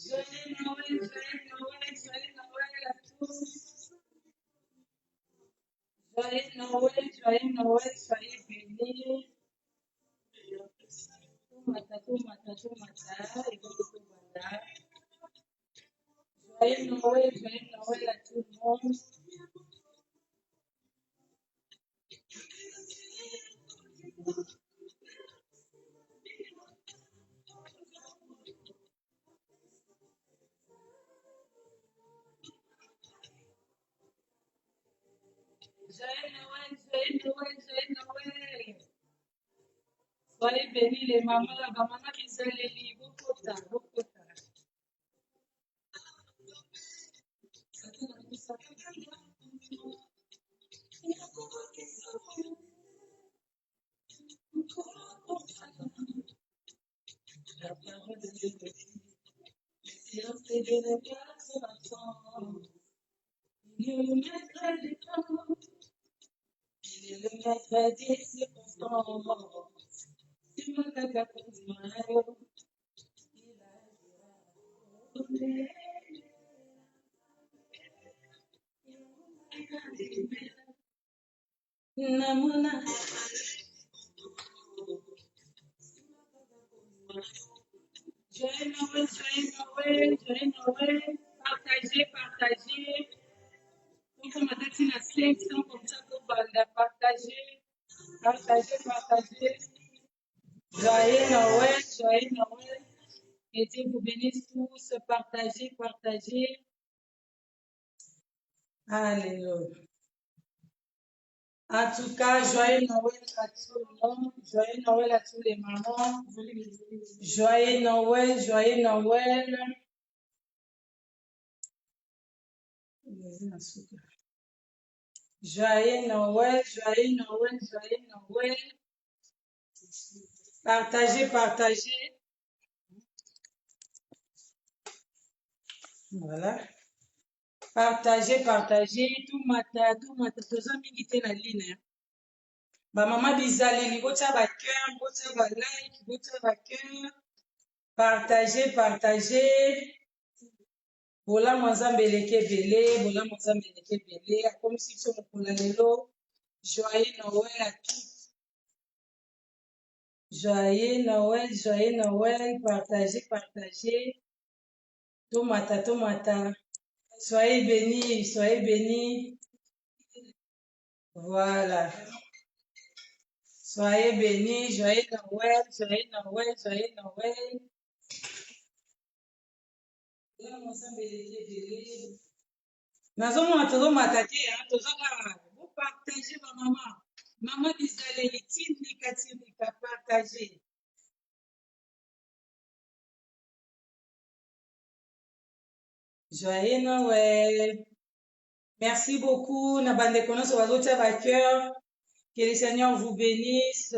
Joyeux Noël, joyeux Noël, joyeux Noël à tous. Joyeux Noël, joyeux Noël, soyez bénis. Tomata, tomata, tomata, ebongo tobanda. Joyeux Noël, joyeux Noël à tout le monde. Joyeux Noël, joyeux Noël, joyeux Noël. Soyez bénis les mamans, ba mamans bizaleli, bokota, bokota. La parole de Dieu me dit, le silence est de ne pas son absent. Il est le maître du temps, il est le maître des circonstances. Simba kaka kondima na yo, il agira. Namona. Joyeux Noël, joyeux Noël, joyeux Noël. Partagez, partagez. Tokoma tati na 500 comme ça tobanda. Partagez, partagez, partagez. Joyeux Noël, joyeux Noël. Que Dieu vous bénisse tous. Partagez, partagez. Alléluia. En tout cas, joyeux Noël à tout le monde. Joyeux Noël à tous les mamans. Joyeux Noël, joyeux Noël. Joyeux Noël, joyeux Noël, joyeux Noël. Partagez, partagez. Voilà. Partagez, partagez. Tomata, tomata. Toza mingi te na ligne. Ba mama bizaleli, botia ba cœur, botia ba like, botia ba cœur. Partagez, partagez. Bolamu ya Nzambe eleki ebele, bolamu ya Nzambe eleki ebele. Akomisi biso mokolo ya lelo. Joyeux Noël à tous. Joyeux Noël, joyeux Noël. Partagez, partagez. Tomata, tomata. Soyez bénis, soyez bénis. Voilà. Soyez bénis, joyeux Noël, joyeux Noël, joyeux Noël. Bolamu ya Nzambe eleki ebele. Nazomona tozomata te, hein, toza kaka bopartage ba mama. Mama bizaleli tindika tindika partage. Joyeux Noël. Merci beaucoup na bandeko nyonso bazotia ba cœur. Que le Seigneur vous bénisse.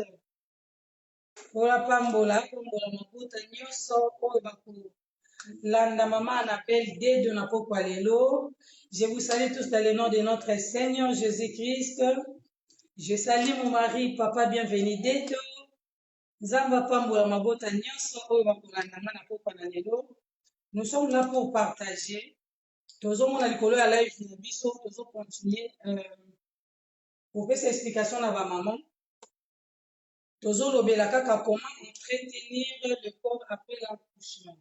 Ola pambola, pambola mabota nyonso oyo bakolanda mama Annabelle Dedo na pokwa lelo. Je vous salue tous dans le nom de notre Seigneur Jésus-Christ. Je salue mon mari, papa bienvenu Dedo. Nzambe apambola mabota nyonso oyo bakolanda nga na pokwa na lelo. Nous sommes là pour partager. Tozomona likolo ya live na biso, tozo continuer kopesa explication na ba maman. Tozolobela kaka comment entretenir le corps après l'accouchement.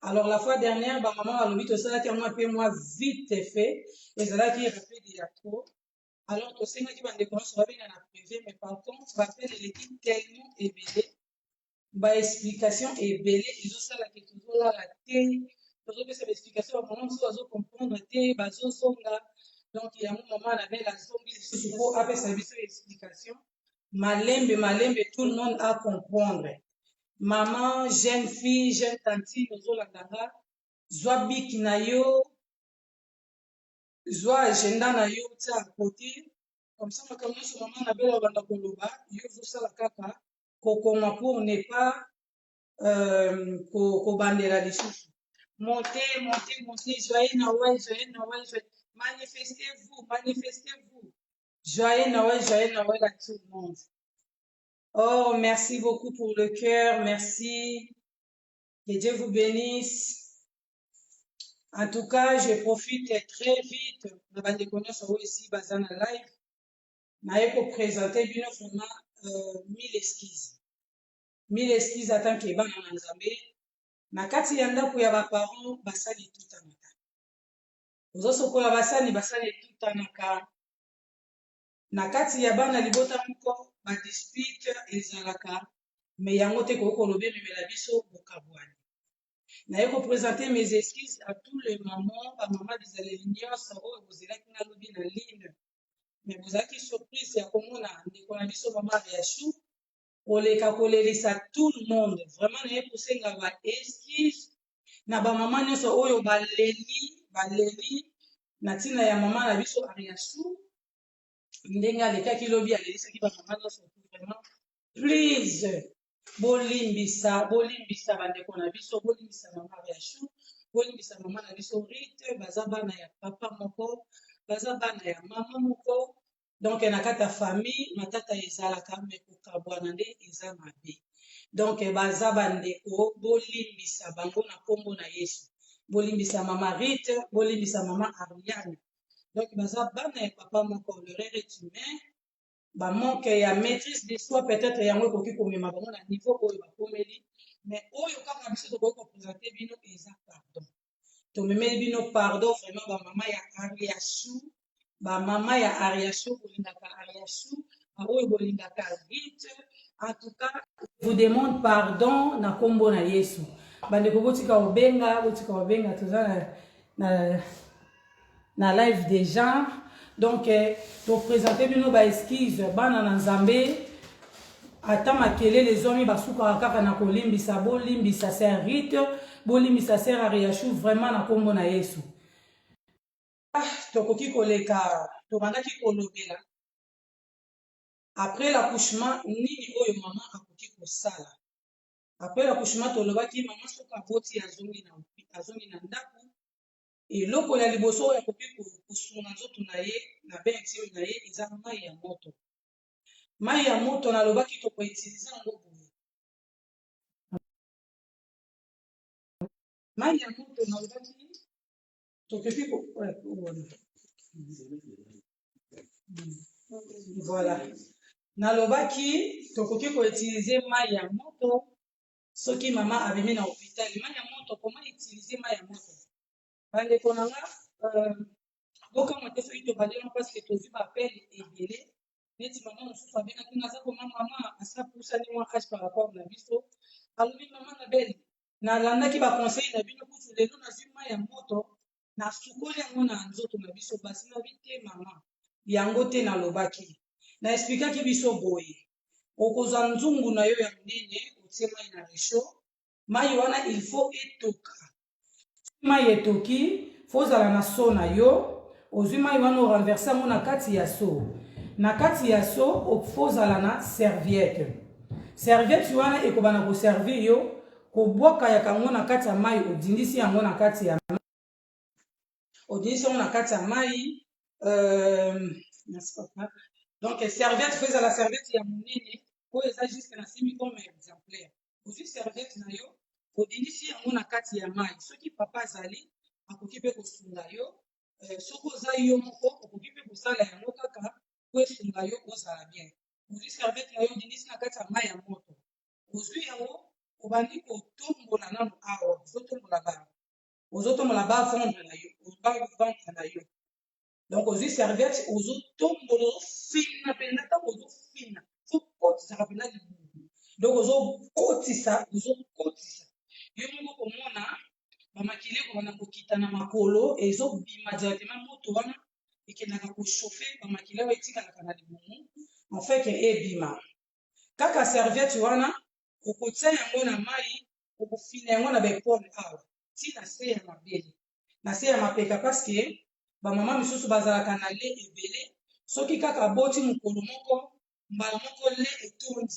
Alors la fois dernière, ba maman balobi tosalaki yango mpe mwa vite fait, ezalaki rapide ya trop. Alors tosengaki bandeko nyonso babenga na privé, mais par contre ba appel eleki tellement ebele, ba explication ebele ezosalaka tozolala te, tozopesa ba explication, ba mama mosusu bazocomprendre te, bazozonga. Donc yango mama Anabel azongi lisusu mpo apesa biso explication malembe malembe, tout le monde a comprendre. Maman, jeune fille, jeune tantine, ozolanda nga, zwa bic na yo, zwa agenda na yo, tia à côté, comme ça makambo nyonso mama Anabel abanda koloba, yo ozosala kaka kokoma pour ne pas kobandela lisusu. Montez, montez, montez, joyeux Noël, joyeux Noël, joyeux... manifestez-vous, manifestez-vous. Joyeux Noël, joyeux Noël à tout le monde. Oh, merci beaucoup pour le cœur, merci. Que Dieu vous bénisse. En tout cas, je profite très vite na bandeko nyonso oyo esi baza na live, naye koprésente bino vraiment mille excuses, mille excuses en tant que bana na Nzambe. Na kati ya ndako ya baparent, basani etutanaka, ozosokola basani, basani etutanaka. Na kati ya bana libota moko, badispute ezalaka, mais yango te koki koloba ememela biso bokabwani. Naye koprésente mes excuses à tous les mamans, bamama bizaleli nyonso oyo bozelaki nga lobi na ligne, mais bozalaki surprise ya komona ndeko na biso mama Riachou koleka kolelisa tout le monde. Vraiment, naye kosenga ba excuse na bamama nyonso oyo baleli, baleli na ntina ya mama na biso Ariachou, ndenge alekaki lobi, alelisaki bamama nyonso. Vraiment, please, bolimbisa, bolimbisa bandeko na biso, bolimbisa mama Ariachou, bolimbisa mama na biso Rite. Baza bana ya papa moko, baza bana ya mama moko. Donc na kati ya famille, matata ezalaka, mais kokabwana nde eza mabe. Donc baza bandeko, bolimbisa bango na nkombo na Yesu. Bolimbisa mama Rite, bolimbisa mama Ariane. Donc baza bana ya papa moko. L'erreur est humain, bamanque ya maîtrise de soi peut-être, yango ekoki komema bango na niveau oyo bakomeli. Mais oyo kaka biso tokoki koprésente bino eza pardon. Tomemeli bino pardon vraiment, bamama ya Ariachou, bamama ya Ariachou bolingaka Ariachou, baoyo bolingaka Rite, en tout cas vous demande pardon na nkombo na Yesu. Bandeko, botika kobenga, botika kobenga, toza na live déjà. Donc toprésente bino baexcuse, bana na Nzambe. Ata makelele ezwami, basukaka kaka na kolimbisa. Bolimbisa sœur Rite, bolimbisa sœur Ariachou, vraiment na nkombo na Yesu. Ah, tokoki koleka. Tobandaki kolobela après l'accouchement, nini oyo mama akoki kosala après l'accouchement. Tolobaki mama soki aboti, azongi na ndako, eloko ya liboso oyo akoki kosunga nzoto na ye na bain intime na ye eza mai ya moto. Mai ya moto, nalobaki tokoutilize yango boye. Mai ya moto, nalobaki tokoki ko, voilà, nalobaki tokoki koutilize mai ya moto soki mama abimi na hôpital. Mai ya moto, comment utiliser mai ya moto? Bandeko na nga, bokamwa te soki tobandeli, parce que tozwi baappel ebele. Neti mama mosusu abengaki nga, aza koma mama, asapusani mwa âge par rapport na biso. Alobi: "Mama na bele, nalandaki baconseil na bino, kutu lelo nazwi mai ya moto, nasukoli yango na nzoto na biso basi." Nabi te, mama, yango te nalobaki. Na expliquaki biso boye: okozwa nzungu na yo ya monene, otie mai na réchaud. Mai wana, il faut etoka. Mai etoki, faut ozala na seau na yo. Ozwi mai wana, orenverse yango na kati ya seau. Na kati ya seau, faut ozala na serviette. Serviette wana ekobana koservir yo kobwaka yaka yango na kati ya mai. Odindisi yango na kati ya, odindisi yango na kati ya mai. Merci papa. Donc serviette, faut ezala serviette ya monene oyo eza juste na simi comme exemplaire. Ozwi serviette na yo, odindisi yango na kati ya mai. Soki papa azali akoki mpe kosunga yo. Soki oza yo moko, okoki mpe kosala yango kaka po esunga yo ozala bien. Ozwi serviette na yo, odindisi na kati ya mai ya moto, ozwi yango, obandi kotombola nanu awa, ozotombola ba ventre na yo, ba ventre na yo. Donc ozwi serviette, ozotombola, ozofina mpenza. Ntango ozofina, faut kotisaka mpenza libumu. Donc ozokotisa, ozokotisa, yo moko komona bamakili ekobanda kokita na makolo, ezobima directement. Moto wana ekendaka kochauffer bamakili oyo etikalaka na libumu, en fait que ebima. Kaka serviette wana, okotia yango na mai, okofina yango na baépaule awa, ntina se ya mabele, na se ya mapeka, parce que bamama misusu bazalaka na lait ebele. Soki kaka aboti mokolo moko, mbala moko lait etondi.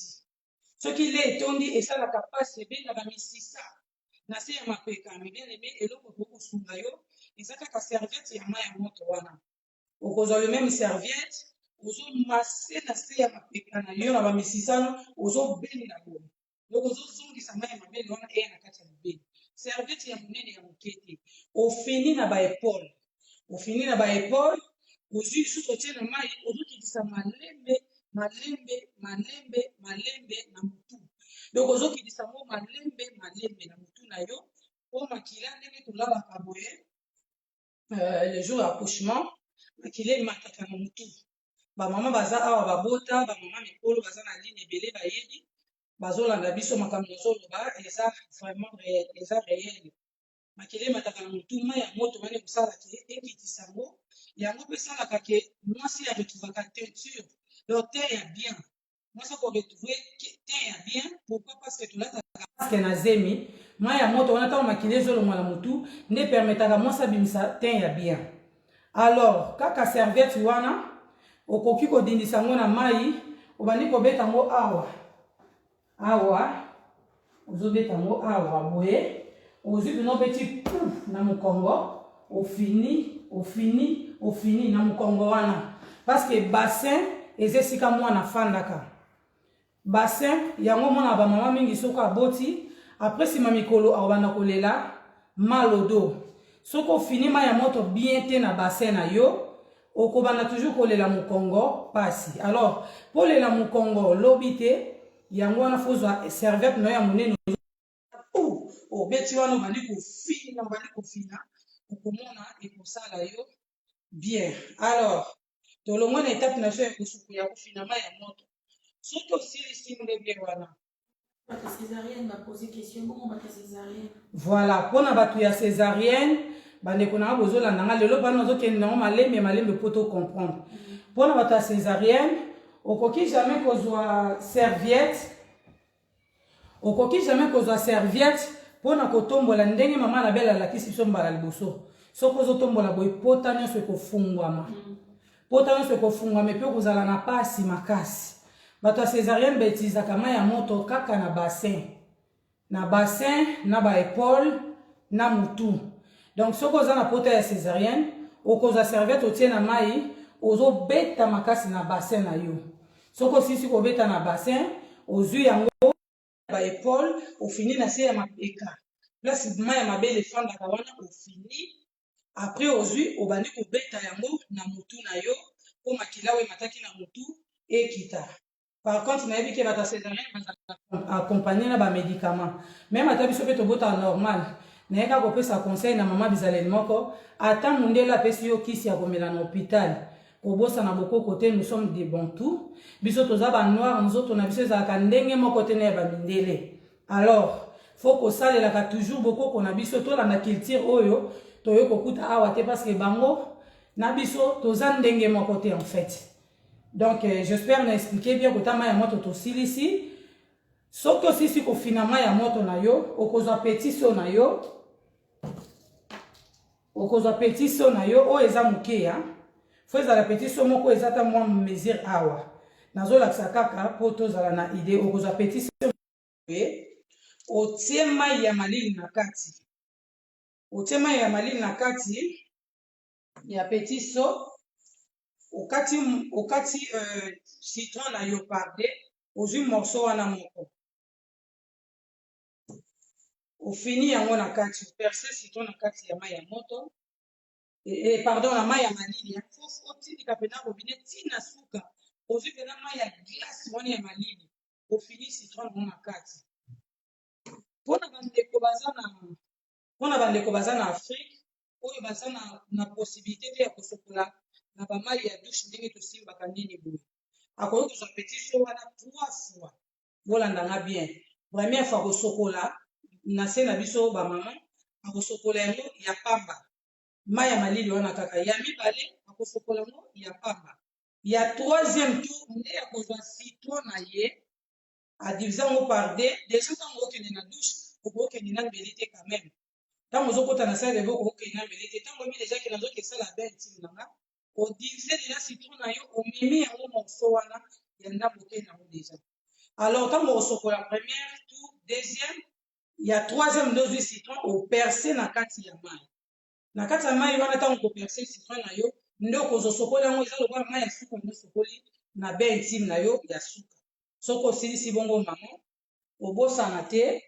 Soki lait etondi, esalaka mpasi, ebendaka misisa na se ya mapeka. Mais bien aimé, eloko ekoki kosunga yo eza kaka serviette ya mai ya moto wana. Okozwa le même serviette, ozomasser na se ya mapeka na yo, na bamisisano, ozobenda boye. Donc ozozongisa mai ya mabele wana eya na kati ya mabele. Serviette ya monene, ya moke te. Ofini na baépaule, ofini na baépaule, ozwi lisusu, otie na mai, ozokitisa malembe, malembe, malembe, malembe na motu. Donc ozokitisa yango malembe, malembe na motu na yo, po makila, ndenge tolalaka boye, le jour ya accouchement, makila emataka na motu. Bamama baza awa, babota, bamama mikolo baza na ligne ebele, bayebi, bazolanda biso. Makambo nazoloba eza vraiment réel, eza réel. Makila emataka na motu. Mai ya moto wana ekosala ke ekitisa yango. Yango mpe esalaka ke mwasi aretrouvaka teinture, donc teint ya bien. Mwasi akoretrouver teint ya bien. Pourquoi? Parce que tolataka masque na zemi. Mai ya moto wana, ntango makila ezolongwa na motu, nde permettaka mwasi abimisa teint ya bien. Alors kaka serviette wana, okoki kodindisa yango na mai, obandi kobeta yango awa awa, ozobeta yango awa boye. Ozwi mpena, obeti pu na mokongo, ofini, ofini, ofini na mokongo wana, parce que bassin eza esika mwana afandaka. Bassin yango, mwana, bamama mingi, soki aboti, après nsima mikolo, akobanda kolela mal au dos. Soki ofini mai ya moto bien te na bassin na yo, okobanda toujours kolela mokongo pasi. Alors mpo lela mokongo lobi te, yango wana faut ozwa serviette na yo ya monene, obeti wana, obandi kofina, obandi kofina, okomona ekosala yo bien. Alors tolongwe na étape na biso ya kosuku ya kofina mai ya moto. Soki osilisi ndenge wana, Bato césarienne bapose question bongo, bato césarienne. Voilà, mpona bato ya césarienne, bandeko na nga bozolanda nga lelo, mpana ozokende nango malembe malembe mpo to comprendre. Mpona bato ya césarienne, okoki jamais kozwa serviette, okoki jamais kozwa serviette mpona kotombola ndenge mama na bele alakisi biso mbala liboso. Soki ozotombola boye, pota nyonso ekofungwama, pota nyonso ekofungwama, epe okozala na pasi makasi. Bato ya césarienne bautilisaka mai ya moto kaka na bassin, na bassin, na baépaule, na mutu. Donc soki oza na pota ya césarienne, okozwa serviette, otie na mai, ozobeta makasi na bassin na yo. Soki osilisi kobeta na bassin, ozwi yango, baépaule, ofini na se ya mapeka, place mai ya mabele efandaka wana, ofini. Après ozwi, obandi kobeta yango na mutu na yo, mpo makila oyo emataki na mutu ekita. Par contre, nayebi ke bato ya césarienne bazalaka accompagné na bamédicament. Même ata biso mpe tobotaka normal, nayeka kopesa conseil na mama bizaleli moko: ata mundele apesi yo kisi ya komela na hôpital, kobosana bokoko te. Nous sommes des Bantu, biso toza banoir, nzoto na biso ezalaka ndenge moko te na ya bamindele. Alors faut kosalelaka toujours bokoko na biso, tolanda culture oyo toye kokuta awa te, parce que bango na biso toza ndenge moko te en fait. Donc j'espère na expliquer bien. Kota mai ya moto, tosilisi. Soki osilisi kofina mai ya moto na yo, okozwa petit seau na yo, okozwa petit seau na yo oyo eza moke ya, faut ezala petit seau moko eza ata mwa mesure awa, nazolakisa kaka mpo tozala na idée. Okozwa petit seau, otie mai ya malili na kati, otie mai ya malili na kati ya petit seau, okati, okati citron na yo par deux. Ozwi morceau wana moko, Ofini yango na kati, operce citron na kati ya mai ya moto, pardon, na mai ya malili. Faut otindika mpenza robinet ntina suka, ozwi mpenza mai ya glace wana ya malili, ofini citron yango na kati. Mpona bandeko baza na Afrique oyo baza na possibilité te ya kosokola na bamai ya douche ndenge tosimbaka nini boye, akoki kozwa petit seau wana trois fois. Bolandanga bien: première fois kosokola na se na biso bamama, akosokola yango ya pamba, mai ya malili wana kaka. Ya mibale, akosokola yango ya pamba. Ya troisième tour nde ya kozwa citron na ye, adivise yango par deux. Déjà, ntango okende na douche, okokende na mbeli te quand même. Ntango ozokota na salle de bain, okokende na mbeli te. Ntango oyebi déjà ke nazoki esala bain intime na nga, odivise déjà citron na yo, omemi yango morceau wana ya ndambo, okende yango déjà. Alors, ntango okosokola première tour, deuxième, ya troisième nde ozwi citron, operce na kati ya mai. Na kati ya mai wana, ntango koperce citron na yo, nde okozosokola yango, eza lokola mai ya suka nde osokoli na bain intime na yo ya suka. Soki osilisi bongo, mama, obosana te,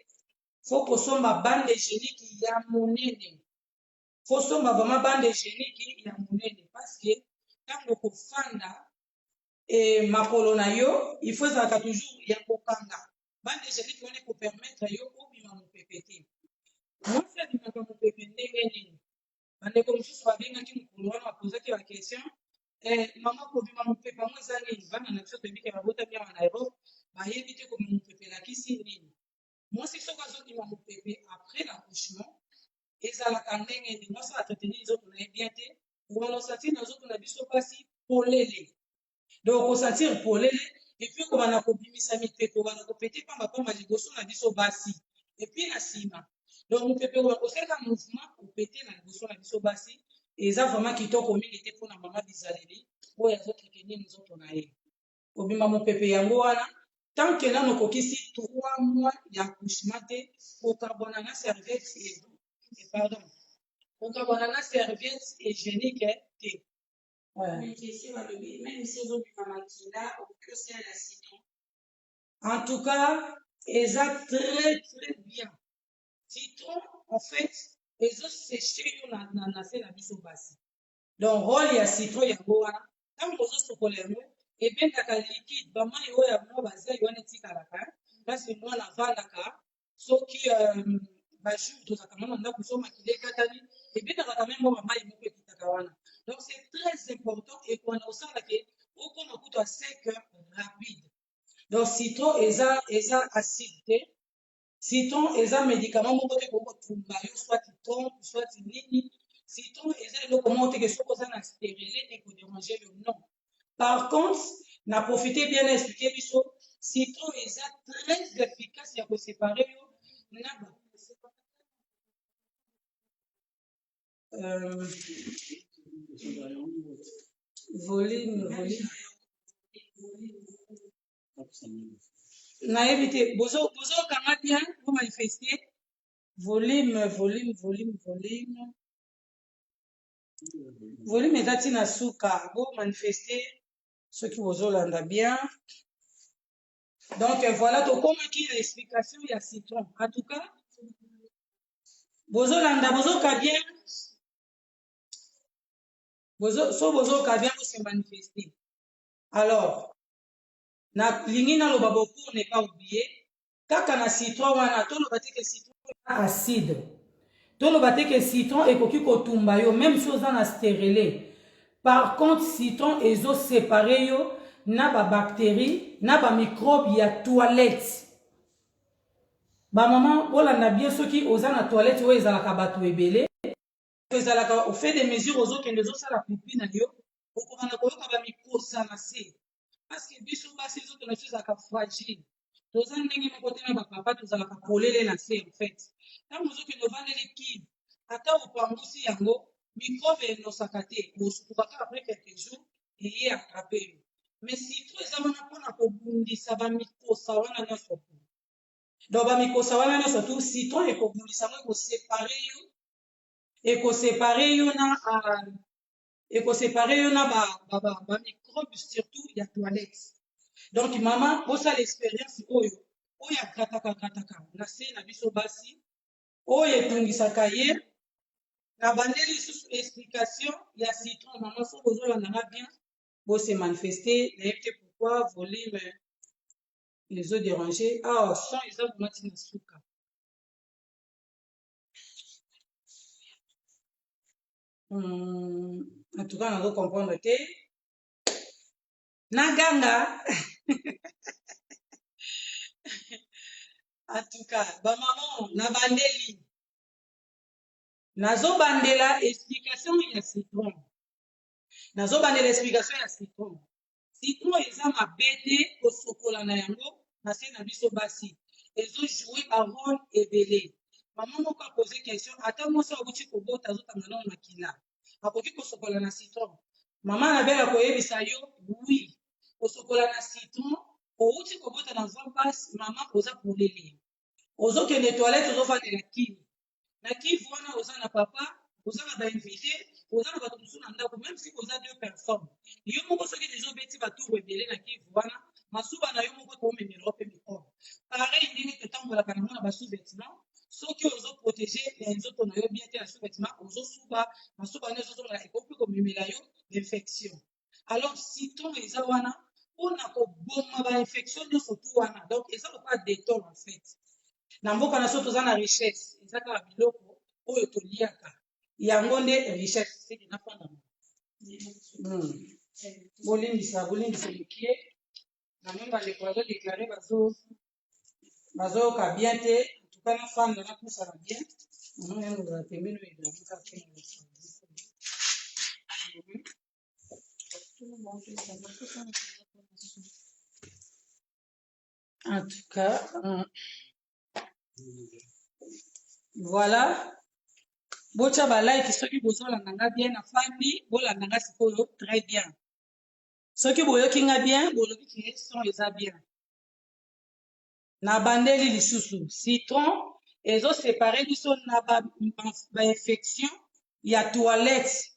faut kosomba bande hygiénique ya monene. Faut somba vraiment bande hygiénique ya monene, parce que ntango kofanda makolo na yo, il faut ezalaka toujours ya kokanga. Bande hygiénique wana ekopermettre yo obima mopepe te. Mwasi abimaka mopepe ndenge nini? Bandeko mosusu babengaki mokolo wana, bapozaki baquestion: "Mama, kobima mopepe yango eza nini?" Bana na biso, toyebi ke babotami awa na Europe, bayebi te kobima mopepe elakisi nini. Mwasi soki azobima mopepe après l'accouchement, ezalaka ndenge nini? Mwasi aentretenir nzoto na ye bien te, wana osentir na nzoto na biso mpasi polele. Donc okosentir polele et puis okobanda kobimisa mipepe, obanda kopete pambapamba liboso na biso basi et puis na nsima. Donc mopepe osalaka mouvement, opete na liboso na biso basi, eza vraiment kitoko mingi te mpona mama bizaleli oyo azoentretenir nzoto na ye. Kobima mopepe yango wana, tant que nano okokisi 3 mois ya accouchement te, kokabwana na serviette, pardon, kokabwana na serviette hygiénique te. Question, balobi même si ozobima makila, okoki osalela citron? En tout cas, eza très très bien, citron. En fait, ezosécher yo na se na biso basi. Donc rôle ya citron yango wana: ntango ozosokola yango, ebendaka liquide, bamai oyo ya mwa bazai wana etikalaka place mwana avandaka. Soki bajour tozalaka mwana ndako, so makila ekatani, ebendaka quand même mwa bamai moko ekitaka wana. Donc c'est très important, ekwana kosala ke okoma kutu à sec rapide. Donc citron eza acide te. Citron eza médicament moko te kokotumba yo, soit trompe, soit nini. Citron eza eloko moko te ke soki oza na stérilet ekodéranger yo, non. Par contre, na profite bien na expliquer biso, citron eza très efficace ya koséparer yo na ba volume. Nayebi te, bozokanga bien? Bomanifeste volume, volume, volume, volume, volume eza ntina suka. Bomanifeste soki bozolanda bien. Donc voilà, tokomaki na explication ya citron. En tout cas, bozolanda, bozoka bien? So bozoka bien, bose manifeste. Alors, nalingi naloba bo pour ne pas oublier, kaka na citron wana, toloba te ke citron acide, toloba te ke citron ekoki kotumba yo même si oza na stérilet. Par contre, citron ezosépare yo na babactérie, na bamicrobe ya toilette. Bamama, bolanda bien: soki oza na toilette oyo ezalaka bato ebele, ezalaka au fait de mesure, ozokende, ozosala pipi na yo, okobanda koyoka bamikosa na se, parce que biso basi, nzoto na biso ezalaka fragile. Toza ndenge moko te na bapapa, tozalaka polele na se. En fait, ntango ozokende, ovandeli kive, ata opangusi yango, microbe enosaka te, osutuka kaka après quelques jours, eye attrape yo. Mais citron eza wana mpona kobundisa bamikosa wana nyonso tu. Donc bamikosa wana nyonso tu, citron ekobundisa yango, ekosépare yo, ekosépare yo na bamicrobe, surtout ya toilette. Donc mama, bosala expérience oyo agrataka grataka na se na biso basi. Oyo etungisaka ye, nabandeli lisusu explication ya citron. Mama, soki ozolanda nga bien, bo se manifester. Nayebi te pourquoi volume ezo déranger awa, son eza vraiment ntina suka. En tout cas nazo comprendre te, naganga. En tout cas bamama, nabandeli, nazobandela explication ya citron, nazobandela explication ya citron. Citron eza mabe te kosokola na yango na se na biso basi, ezojoue barole ebele. Mama moko apose question: ata mwasi awuti kobota, azotanga nano makila, akoki kosokola na citron? Mama Anabel akoyebisa yo: oui, kosokola na citron. Owuti kobota na voie basse, mama, oza polele, ozokende toilette, ozofandela kini na kivu wana, oza na papa, oza na bainvité, oza na bato mosusu na ndako, même si oza deux personnes, yo moko soki deja obeti batour ebele na kivu wana, masuba na yo moko toomemela mpe microbe. Pareil ndenge totambolaka nango na basous-vêtement, soki ozoprotege nzoto na yo bien te na sous-vêtement, ozosuba, masuba wana ezozonga, ekoki komemela yo infection. Alors citron eza wana mpona koboma bainfection nyonso tu wana. Donc eza lokola Dettol en fait. Na mboka na so toza na richesse, eza kaka biloko oyo toliaka, yango nde richesse. Seke nafanda. Bolimbisa, bolimbisa mokie. Namoni bandeko bazodeklare bazoyoka bien te. En tout cas nafanda, napusana bien. Namoni yango ozala pembeni oyo ezali kaka. En tout cas, voilà, botya balike soki bozolanda nga bien. Na fandi, bolanda nga sikoyo très bien. Soki boyoki nga bien, bolobi ke son eza bien. Nabandeli lisusu: citron ezosepare biso na bainfection ya toilette.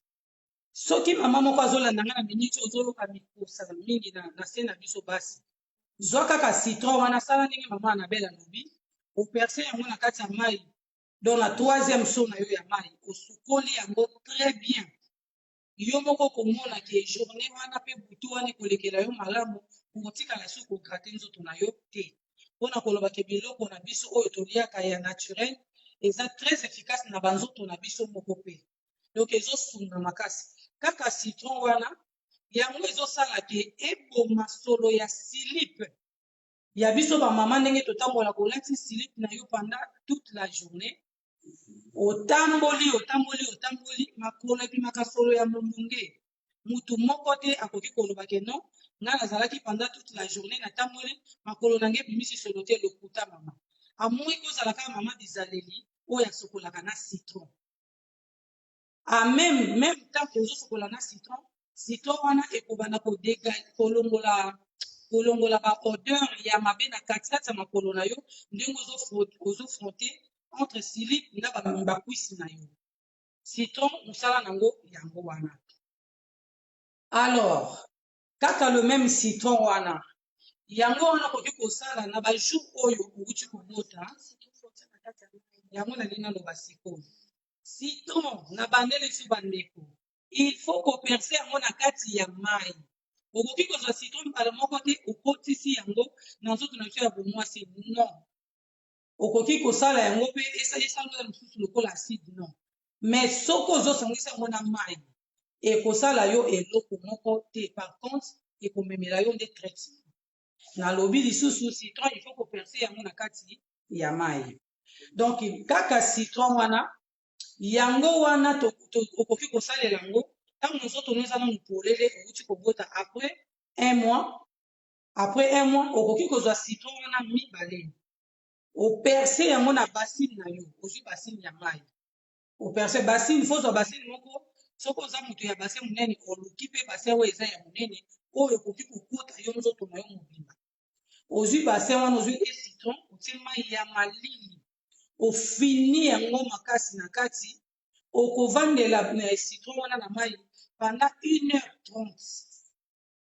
Soki mama moko azolanda nga na miniti, ozoyoka mikosa mingi na se na biso basi, zwa kaka citron wana, sala ndenge mama Anabel alobi, operse yango na kati ya mai, donc na troisième seau na yo ya mai, osukoli yango très bien. Yo moko komona ke journée wana mpe butu wana ekolekela yo malamu, okotikala soki kogratter nzoto na yo te. Mpona koloba ke biloko na biso oyo toliaka ya naturel eza très efficace na banzoto na biso moko mpe, donc ezosunga makasi. Kaka citron wana, yango ezosala ke eboma solo ya slip ya biso bamama. Ndenge totambola, kolati slip na yo pendant toute la journée, otamboli, otamboli, otamboli, makolo ebimaka solo ya mombonge. Mutu moko te akoki koloba ke non, ngai nazalaki pendant toute la journée natamboli, makolo na ngai ebimisi solo te. Lokuta, mama. Amoi kozala kaka mama bizaleli oyo asokolaka na citron. En même temps ozosokola na citron, citron wana ekobanda kolongola baodeur ya mabe na katikati ya makolo na yo, ndenge ozofrotte entre slip na bacuisse na yo. Citron, mosala nango yango wana. Alors kaka le même citron wana, yango wana okoki kosala na bajour oyo outi kobota. Yango nalingi naloba sikoyo: citron, na bandeli so bandeko, il faut koperse yango na kati ya mai. Okoki kozwa citron mbala moko te, okotisi yango na nzoto na biso ya bomwasi, non. Okoki kosala yango mpe esala mosusu lokola acide, non. Mais soki ozosangisa yango na mai, ekosala yo eloko moko te. Par contre ekomemela yo nde traitement. Nalobi lisusu: citron, il faut koperse yango na kati ya mai. Donc kaka citron wana, yango wana okoki kosalela yango ntango nzoto no eza nanu polele, outi kobota, après un mois. Après un mois, okoki kozwa citron wana mibale, operse yango na bassine na yo. Ozwi bassine ya mai, operse bassine. Faut ozwa bassine moko. Soki oza moto ya bassin monene, oluki mpe bassin oyo eza ya monene, oyo ekoki kokota yo nzoto na yo mobimba. Ozwi bassin wana, ozwi e citron, otie mai ya malili, ofini yango makasi na kati. Okovandela na citron wana na mai pendant 1h30.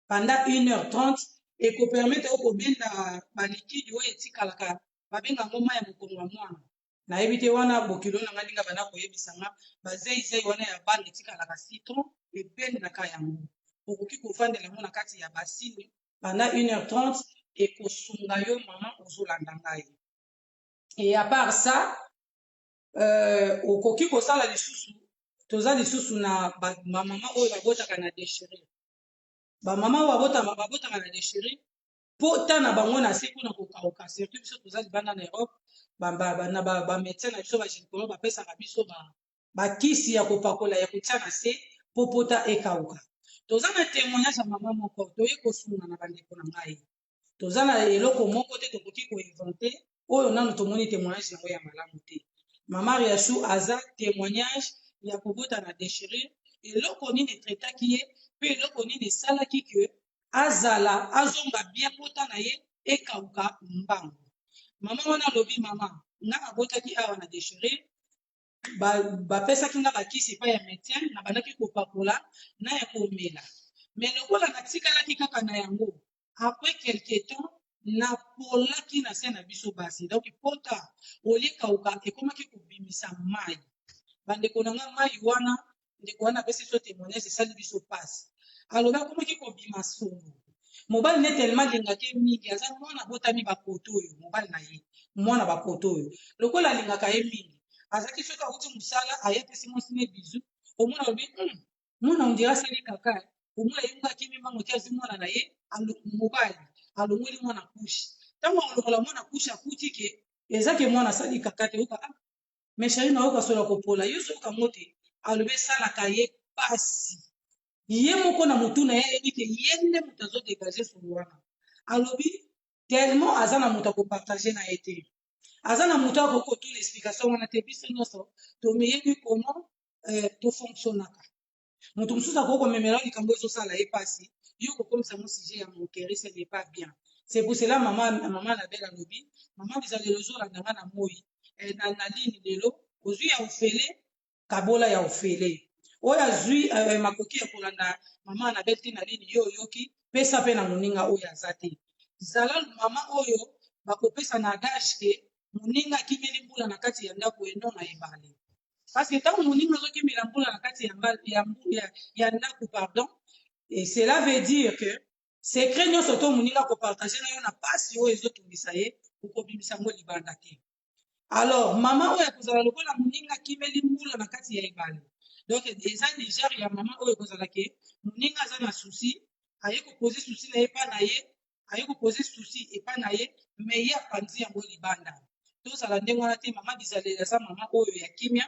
Pendant 1h30 ekopermettre yo kobenda baliquide oyo etikalaka, babenga yango mai ya mokongo ya mwana. Nayebi te wana bokilo na nga ndenge abanda koyebisa nga bazeizei wana ya bana etikalaka citron ebendaka yango. Okoki kovandela yango na kati ya basini pendant 1h30, ekosunga yo mama ozolanda ngai. Et à part ça, okoki kosala lisusu, toza lisusu na bamama oyo babotaka na déchirure. Bamama oyo babotaka na déchirure, pota na bango na se mpona kokauka, surtout biso toza libanda na Europe, na bamédecin na biso, bagynécologue, bapesaka biso bakisi ya kopakola, ya kotia na se mpo pota ekauka. Toza na témoignage ya mama moko. Toye kosunga na bandeko na ngai. Toza na eloko moko te tokoki koinventer oyo nanu tomoni témoignage yango ya malamu te. Mama Riachou aza témoignage ya kobota na déchirure. Eloko nini etraitaki ye mpe eloko nini esalaki ke azala azonga bien, pota na ye ekauka mbangu? Mama wana alobi: "Mama, nga abotaki awa na déchirure, bapesaki nga bakisi epai ya médecin, nabandaki kopakola na ya komela, mais lokola natikalaki kaka na yango, après quelque temps napolaki na se na biso basi. Donc pota olie kauka, ekomaki kobimisa mai." Bandeko na nga, mai wana, ndeko wana apesi biso témoignage, esali biso mpasi. Alobi akomaki kobima solo. Mobali ne tellement alingaki ye mingi, aza mwana abotami bakoto oyo, mobali na ye mwana bakoto oyo, lokola alingaka ye mingi, azalaki soki awuti mosala, aye apesi mwasi ne bisou, omona alobi: mwana on dirait asali kaka." Omona ye moko akimi mbango te, azwi mwana na ye. Mobali alongoli mwana couche. Ntango alongola mwana couche, akuti ke eza ke mwana asali kaka te. Oyoka: "Ah, mais chéri, nayoka solo ya kopola, yo ozoyoka ngo te." Alobi esalaka ye pasi. Ye moko na motu na ye ayebi ke ye nde moto azodégage solo wana. Alobi tellement aza na moto akopartage na ye te, aza na moto akoki kotuna explication wana te. Biso nyonso tomiyebi comment tofonctionnaka. Moto mosusu akoki komemela likambo ezosala ye mpasi, yo kokomisa mo sujet ya moquerie, ce n'est pas bien. C'est pour cela mama Anabel alobi: "Mama Bizalelo, ozolanda nga na moi na ligne lelo, ozwi ya ofele, kabola ya ofele. Oyo azwi makoki ya kolanda mama Anabel te na ligne, yo oyoki, pesa mpe na moninga oyo aza te." Zala mama oyo bakopesa na adage ke moninga akimeli mbula na kati ya ndako eno na ebale, parce que ntango moninga azokimela mbula na kati ya ndako, pardon, et cela veut dire que secret nyonso to moninga akopartage na yo na pasi oyo ezotungisa ye, okobimisa yango libanda te. Alors mama oyo akozala lokola moninga akimeli mbula na kati ya ebale. Donc eza genre ya mama oyo ekozala ke moninga aza na souci, aye kopose souci na ye epa na ye, aye kopose souci epa na ye, mais ye apanzi yango libanda. Tozala ndenge wana te. Mama Bizaleli aza mama oyo ya kimia,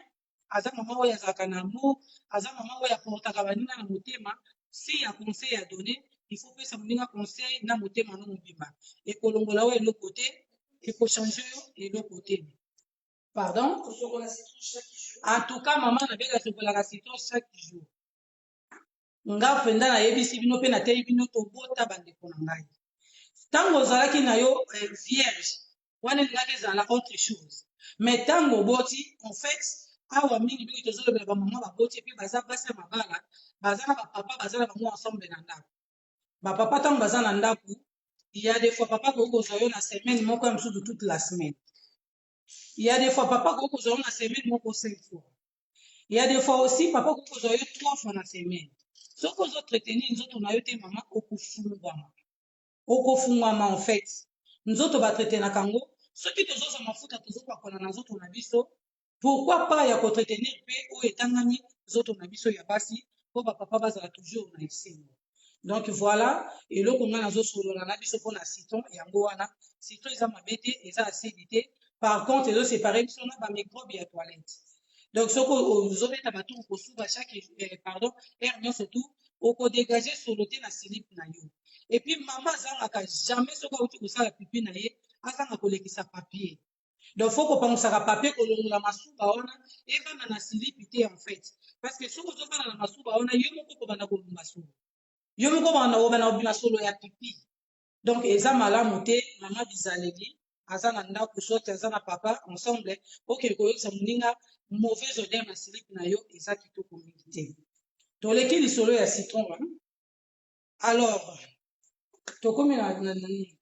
aza mama oyo azalaka na amour, aza mama oyo aportaka baninga na motema. Si ya conseil ya donné, il faut pesa moninga conseil na motema no mobimba. Ekolongola oyo eloko te, ekochange yo eloko te, pardon. Kosokola citron chaque jour. En tout cas, mama Nabela asokolaka citron chaque jour. Nga mpenza nayebisi bino mpe nateyi bino, tobota. Bandeko na ngai, ntango ozalaki na yo vierge, wana elingaki ezala autre chose, mais ntango oboti, en fait awa mingimingi tozolobela bamama baboti, epuis baza basi ya mabala, baza na bapapa, baza na bango ensemble na ndako. Bapapa, ntango baza na ndako, il y a des fois papa akoki kozwa yo na semaine moko, ya mosusu toute la semaine. Il y a des fois papa akoki kozwa yo na semaine moko cinq fois. Il y a des fois aussi papa akoki kozwa yo trois fois na semaine. Soki ozoentretenir nzoto na yo te, mama, okofungwama, okofungwama. En fait, nzoto baentretenaka yango. Soki tozozwa mafuta, tozopakola na nzoto na biso, pourquoi pas ya koentretenir mpe oyo etangami nzoto na biso ya basi, mpo bapapa bazala toujours na esengo? Donc voilà eloko ngai nazosolola na biso mpona citron. Yango wana, citron eza mabe te, eza acide te. Par contre, ezosépare biso na bamicrobe ya toilette. Donc soki ozobeta batour kosuba chaque pardon, heure nyonso tu, okodégage solo te na slip na yo. Et puis mama azangaka jamais, soki auti kosala pipi na ye, azanga kolekisa papier. Donc faut kopangusaka papier, kolongola masuba wana evanda na slip te, en fait, parce que soki ozovanda na masuba wana, yo moko kobanda kolumba solo, yo moko banda kobanda kobima solo ya pipi. Donc eza malamu te. Mama Bizaleli aza na ndako, soki aza na papa ensemble, okende koyokisa moninga mauvaise odeur na slip na yo, eza kitoko mingi te. Toleki lisolo ya citron wana. Alors tokomi na nini?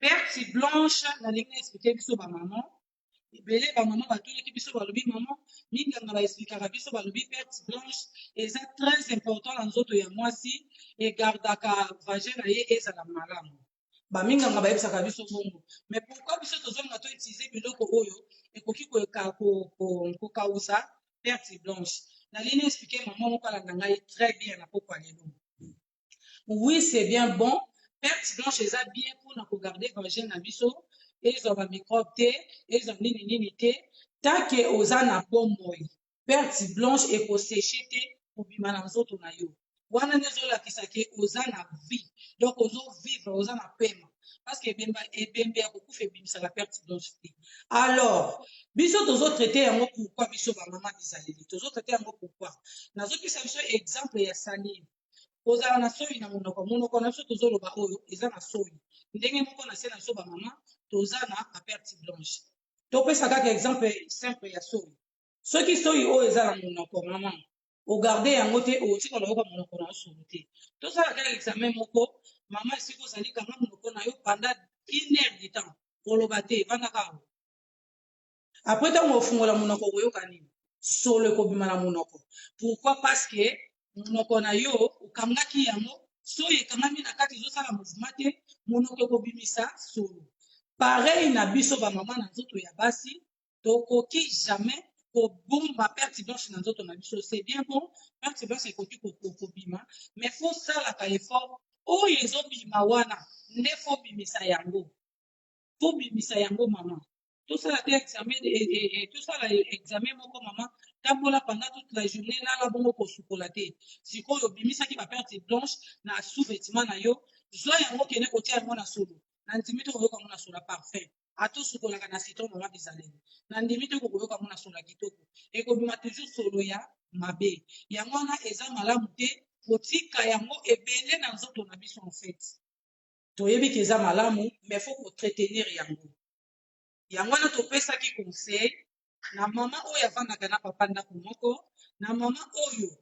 Perte blanche. Nalingi na explique biso bamama, Ebele ba mama batunaki biso, balobi mama minganga ba explikaka biso, balobi perte blanche eza très important na nzoto ya mwasi, egardaka vagin na ye ezala malamu. Ba minganga bayebisaka biso bongo. Mais pourquoi biso tozolinga to utiliser biloko oyo ekoki kokausa perte blanche? Nalingi na expliquer mama moko alanda ngai très bien na pokwa lelo. Oui, c'est bien bon. Perte blanche eza bien mpona kogarder vagin na biso ezwa ba microbe te, ezwa nini nini te. Tant que oza na bomoi, perte blanche ekosécher te kobima na nzoto na yo. Wana nde ezolakisa ke oza na vie, donc ozovivre, oza na pema, parce que ebemba, ebembe ya kokufa ebimisaka perte blanche te. Alors biso tozotraiter yango pourquoi? Biso bamama bizaleli tozotraiter yango pourquoi? Nazopesa biso exemple ya salive. Kozala na soi na monoko, monoko na biso tozoloba oyo eza na soi, ndenge moko na se na biso bamama toza na baperte blanche. Topesa kaka exemple simple ya soi. Soki soi oyo eza na monoko, mama, ogarder yango te, otikala oyoka monoko na yo solo te. Tosala kaka examen moko. Mama, esika ozali, kanga monoko na yo pendant une heure du temps, koloba te, evandaka awa. Après, ntango ofungola monoko, okoyoka nini? Solo ekobima na monoko. Pourquoi? Parce que monoko na yo okangaki yango, soki ekangami na kati, ezosala mouvement te, monoko ekobimisa solo. Pareil na biso bamama, na nzoto ya basi tokoki jamais kobomba perte blanche na nzoto na biso. C'est bien bon, perte blanche ekoki kobima, mais faut salaka effort. Oyo ezobima wana nde faut bimisa yango, faut bimisa yango. Mama, tosala te examen, tosala examen moko. Mama, tambola pendant toute la journée, lala bongo, kosukola te. Sikoyo obimisaki baperte blanche na sous-vêtement na yo, zwa yango, kende kotia yango na solo. Na ndimi te koyoka yango na solo ya parfum. Ata osukolaka na citron, mama bizaleli, na ndimi te kokoyoka yango na solo ya kitoko, ekobima toujours solo ya mabe. Yango wana eza malamu te kotika yango ebele na nzoto na biso. En fait, toyebi ke eza malamu, mais faut koentretenir yango. Yango wana topesaki conseil na mama oyo avandaka na papa ndako moko, na mama oyo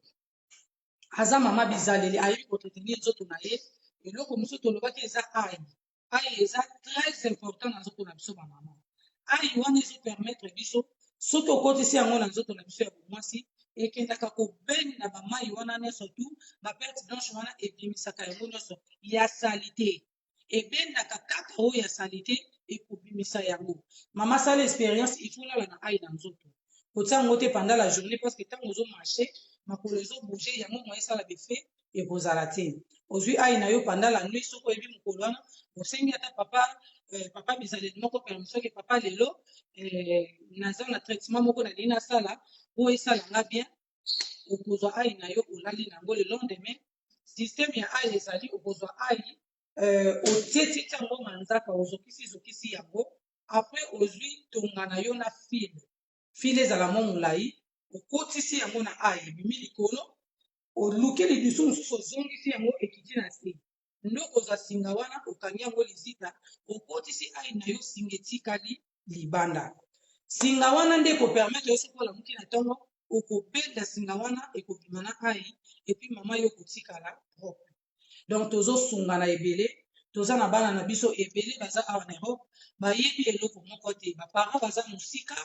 aza mama bizaleli, ayebi koentretenir nzoto na ye. Eloko mosusu tolobaki eza ail. Ail eza très important na nzoto na biso bamama. Ail wana ezopermettre biso, soki okotisi yango na nzoto na biso ya bomwasi, ekendaka kobenda bamai wana nyonso, tu baperte blanche wana, ebimisaka yango nyonso ya saleté. Ebendaka kaka oyo ya saleté, ekobimisa yango. Mama, sala expérience. Il faut lala na ail na nzoto, kotia yango te pendant la journée, parce que ntango ozomarcher, makolo ezobouger, yango moyen esala baeffet ekozala te. Ozwi ail na yo pendant la nuit, soki oyebi mokolo wana, osengi ata papa, papa bizaleli moko permission ke papa, lelo naza na traitement moko nalingi nasala po esalanga bien. Okozwa ail na yo, olali na yango. Le lendemain, système ya ail ezali: okozwa ail, otie titi yango manzaka, ozokisi zokisi yango. Après, ozwi tonga na yo na fil, fil ezala mwa molai, okotisi yango na ail, ebimi likolo. Oluki lidusu mosusu, ozongisi yango, ekiti na se. Nde okozwa singa wana, okangi yango lizita, okotisi ail na yo, singa etikali libanda. Singa wana nde ekopermettre yo, soki olamuki na ntongo, okobenda singa wana, ekobima na ail, et puis mama, yo okotikala propre. Donc tozosungana ebele. Toza na bana na biso ebele baza awa na Europe, bayebi eloko moko te, baparent baza mosika,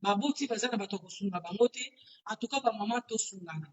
baboti baza na bato ya kosunga bango te. En tout cas, bamama, tosungana.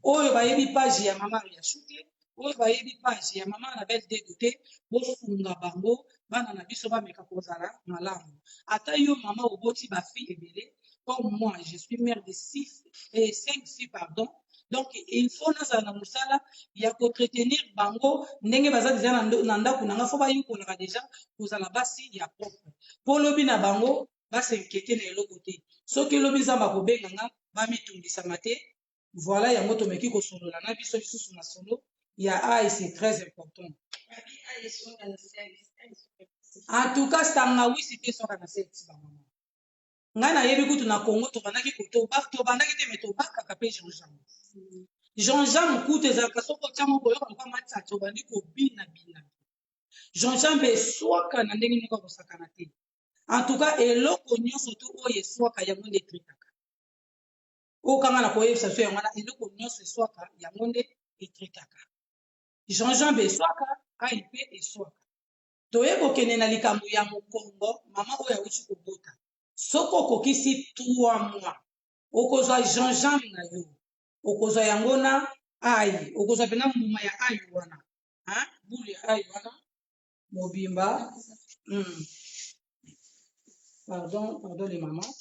Oyo bayebi page ya mama Ariachou te, oyo bayebi page ya mama Anabel Dedo te, bosunga bango, bana na biso bameka kozala malamu. Ata yo mama oboti bafille ebele, comme moi, je suis mère de six et cinq filles, pardon. Donc il faut nazala na mosala ya koentretenir bango ndenge baza deja na ndako na nga. Faut bayekolaka deja kozala basi ya propre, mpo lobi na bango bas'inquiéter na eloko te. Soki elobi Nzambe akobenga nga, bamitungisama te. Voilà, yango tomeki kosolola na biso lisusu masolo ya ail, c'est très important. En tout cas, tangawisi te soka na sexe. Bamama, ngai nayebi kutu na Congo tobandaki, tobandaki te, mais tobakaka mpe gingembre. Gingembre kutu ezalaka, soki otiango, koyoka lokwa matati, obandi kobina bina. Gingembre eswaka na ndenge moko akosakana te. En tout cas, eloko nyonso to oyo eswaka, yango nde etraitaka. Oyo kanga na koyebisa so yango wana, eloko nyonso eswaka, yango nde etraitaka. Gingembre eswaka, ail mpe eswaka. Toye kokende na likambo ya mokongo. Mama oyo awuti kobota, Soki okokisi 3 mois, okozwa gingembre na yo, okozwa yango na ail, okozwa mpena mbuma ya ail wana, hein, boule ya ail wana mobimba. Pardon, pardon les mamans.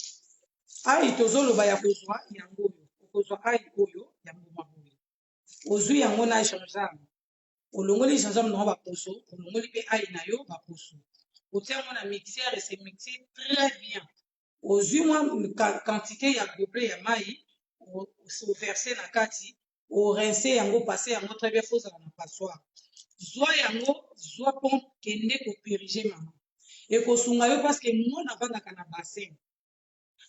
Ail tozoloba ya kozwa yango oyo, okozwa ail oyo ya mbuma boye, ozwi yango na gingembre, olongoli gingembre na yo baposo, olongoli mpe ail na yo baposo, otia yango na mixeur et se mixe très bien. Ozwi mwa quantité ya gobelet ya mai, overse na kati, orince yango, passe yango très bien, faut ozala na passoire. Zwa yango, zwa pompe, kende kopurge mama. Ekosunga yo parce que mwana avandaka na bassin.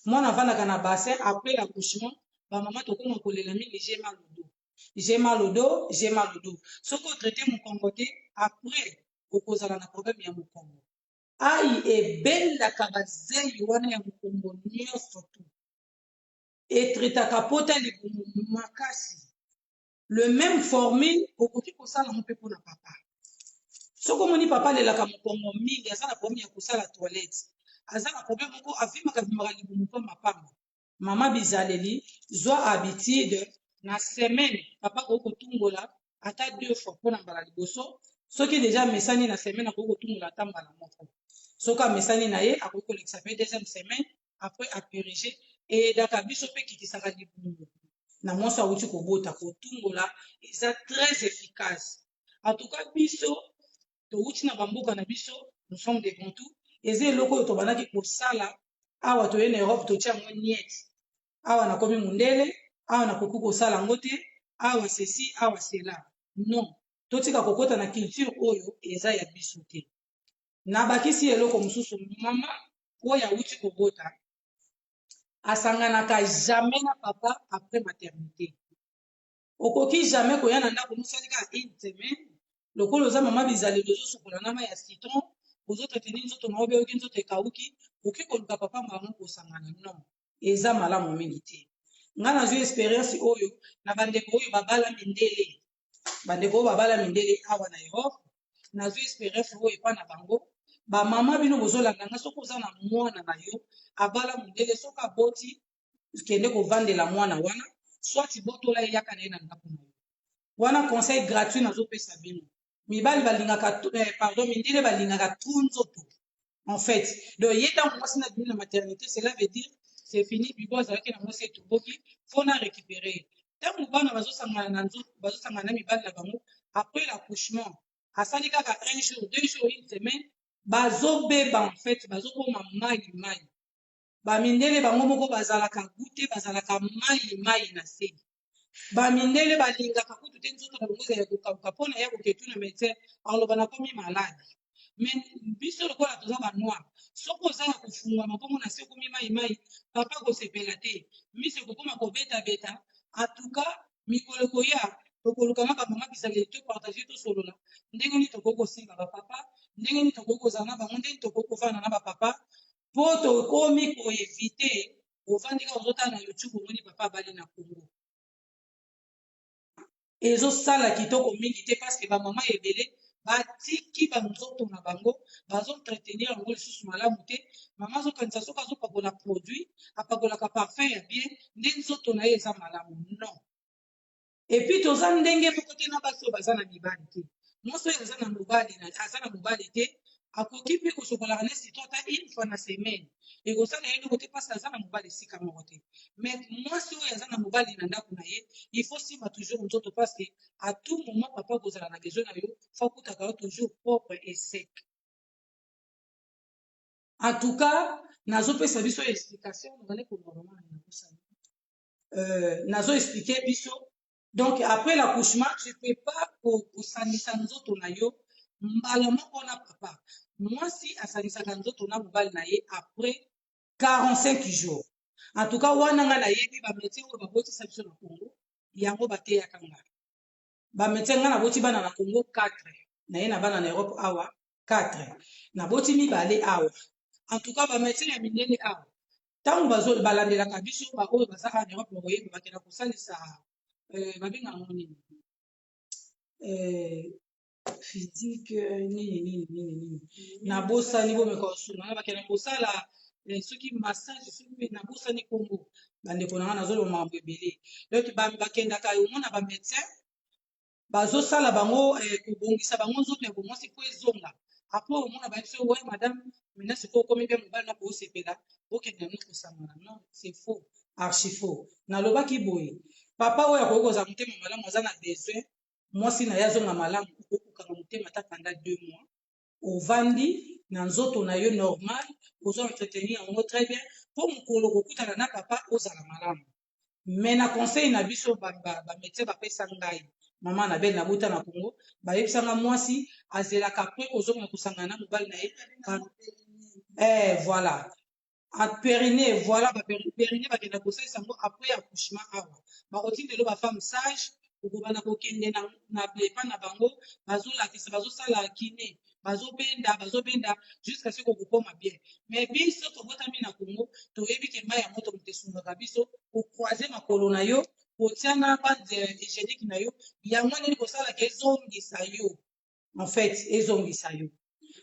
Mwana avandaka na bassin après l'accouchement, ba mama tokoma kolela mingi j'ai mal au dos. J'ai mal au dos, j'ai mal au dos. Soki otraite mokongo te, après okozala na problème ya mokongo. Ayi ebendaka bazeyi wana ya mokongo nyonso tu. Etraitaka pota libumu makasi. Le même formule okoki kosala yango mpe mpona papa. Soki omoni papa alelaka mokongo mingi, aza na problème ya kosala toilette, aza na problème moko avimaka vimaka libumu pamba pamba. Mama bizaleli, zwa habitude na semaine papa akoki kotungola ata 2 fois mpona mbala liboso. Soki deja amesani na semaine akoki kotungola ata mbala moko. Soki amesani na ye akoki kolekisa pe deuxième semaine après apurige. Eyedaka biso pe ekitisaka libumu na mwasi awuti kobota. Kotungola eza très efficace. En tout cas biso towuti na bamboka na biso, nous sommes des Bantous, eza eloko oyo tobandaki kosala awa toye na Europe totia yango niet. Awa nakomi mundele, awa nakoki kosala yango te, awa ceci, awa cela. Non, totika kokota na culture oyo eza ya biso te. Nabakisi eloko mosusu, mama oyo awuti kobota asanganaka jamais na papa après maternité. Okoki jamais koya na ndako mosali kaka une semaine, lokola oza mama bizaleli ozosukola na mai ya citron, ozotraiteni nzoto na yo be oyoki nzoto ekauki, okoki koluka papa mbala moko kosangana. Non, eza malamu mingi te. Nga nazwi experience oyo na bandeko oyo babala mindele, bandeko oyo babala mindele awa na Europe, nazwi experience oyo epa na bango. Ba mama bino bozolanda nga, soki oza na mwana na yo abala mondele, soki aboti kende kovandela mwana wana, soit botola ye yaka na ye na ndako na yo. Wana conseil gratuit nazopesa bino. Mibali balingaka, pardon, mindele balingaka trop nzoto. En fait, donc ye ntango mwasi na bino na maternité, cela veut dire c'est fini, bibo azalaki na mwasi etomboki, faut na récupérer. Ntango bana bazosangana na nzoto, bazosangana na mibali na bango après l'accouchement, asali kaka un jour, 2 jours, une semaine, bazobeba en fait, bazokoma mai mai. Bamindele bango moko bazalaka goûter, bazalaka mai mai na se. Bamindele balingaka kutu te nzoto na bango ezala ya kokauka mpona ya koketuna médecin aloba nakomi malade. Mais biso lokola toza ba noir, soki oza ya kofungwama bongo na se okomi mai mai, papa kosepela te, miso ekokoma kobetabeta. En tout cas mikolo ekoya tokoluka na bamama bizaleli to partage, tosolola ndenge nini tokoki kosimba bapapa, ndenge nini tokoki kozala na bango, ndenge nini tokoki kofanda na bapapa, po tokomi koevite. Ovandi kaka ozotala na YouTube, omoni papa abali na Congo, ezosala kitoko mingi te, parce que bamama ebele batiki banzoto na bango, bazoentretenir yango lisusu malamu te. Mama azokanisa soki azopakola produit, apakolaka parfum ya bien, nde nzoto na ye eza malamu. Non. Et puis toza ndenge moko te na basi oyo baza na mibali te. Mwasi oyo aza na mobali, aza na mobali te, akoki mpe kosokolaka ne citron ata une fois na semaine, ekosala ye eloko te, parce aza na mobali esika moko te. Mais mwasi oyo aza na mobali na ndako na ye, il faut simba toujours nzoto, parce que à tout moment papa kozala na besoin na yo, faut akutaka yo toujours propre et sec. En tout cas nazopesa biso explication, nazali koloba mama na kosala, nazo expliquer biso. Donc après l'accouchement, tu peux pas kosangisa nzoto na yo mbala moko na papa. Mwasi asangisaka nzoto na mobali na ye après 45 jours. En tout cas wana nga nayebi bamédecin oyo babotisa biso na Congo, yango bateyaka nga. Bamédecin, nga naboti bana na Congo 4, naye na bana na Europe awa 4, naboti mibale awa. En tout cas bamédecin ya mindele awa, ntango balandelaka biso, baoyo baza awa na Europe bakoyeba, bakenda kosalisa, babengaka yango nini, physique, nini nini nini nini, nabosani, bomeka kosunga, bakenda kosala. Soki massage, soki mpe nabosani nkombo, bandeko na nga, nazoloba makambo ebele. Donc bakendaka, omona bamédecin bazosala bango kobongisa bango nzoto ya bomwasi mpo ezonga. Après omona bayebi so: "We madame, maintenant sikoyo okomi mpe mobali na koosepela, bokende yango kosangana." Non, c'est faux, archi faux. Nalobaki boye: papa oyo akoki kozala motema malamu, aza na besoin mwasi na ye azonga malamu, okoki kokanga motema ata pendant 2 mois, ovandi na nzoto na yo normal, ozo entretenir yango très bien, mpo mokolo kokutana na papa ozala malamu. Mais na conseil na biso, bamédecin bapesa ngai, mama na bele nabuta na Congo, bayebisanga mwasi azelaka après kozonga kosangana na mobali na ye. Voilà, périnée, voilà, bapérinée bakenda kosalisa yango après accouchement. Awa bakotindelo bafemme sage, okobanda kokende na epa na bango, bazolakisa, bazosala kiné, bazobenda, bazobenda jusqu'à ce kokokoma bien. Mais biso tobotami na Congo, toyebi ke mai ya moto moto esungaka biso. Kocroiser makolo na yo, kotia na bande hygiénique na yo, yango nini kosalaka ezongisa yo, en fait ezongisa yo.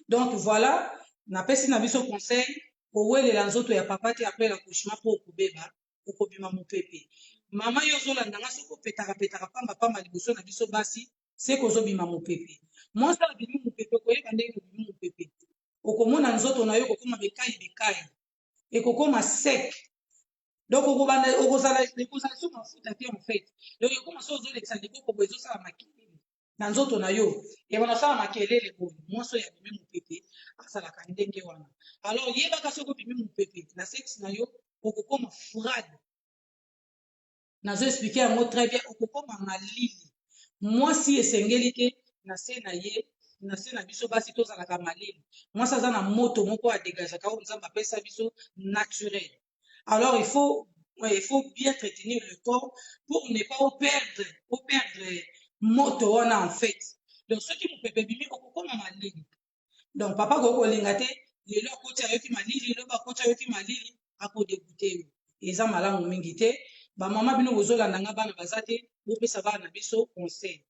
Donc voilà, napesi na biso conseil: kowelela nzoto ya papa te après l'accouchement, mpo okobeba, okobima mopepe. Mama, yo ozolanda nga, soki opetaka petaka pambapamba liboso na biso basi, se kozobima mopepe. Mwasi abimi mopepe, koyeba ndenge obimi mopepe, okomona nzoto na yo ekokóma bekai bekai, ekokóma sec. Donc okobanda okozala, ekozala so mafuta te en fait. Donc ekóma so ozolekisa liboko boye, ezosala makelele na nzoto na yo, ebanda osala makelele boye. Mwasi oyo abimi mopepe azalaka ndenge wana. Alors yebaka, soki obimi mopepe na sexe na yo, okokóma froide. Nazo expliquer yango très bien. Okokóma malili. Mwasi esengeli te na se na ye, na se na biso basi tozalaka malili. Mwasi aza na moto moko adégageaka, oyo Nzambe apesa biso naturel. Alors il faut bien entretenir le corps pour ne pas operdre moto wana en fait. Donc soki mopepe ebimi, okokóma malili. Donc papa akoki kolinga te lelo akoti ayoki malili, lobi akoti ayoki malili, akodégoûter yo. Eza malamu mingi te. Bamama, bino bozolanda nga, bana baza te, bopesa bana na biso conseil.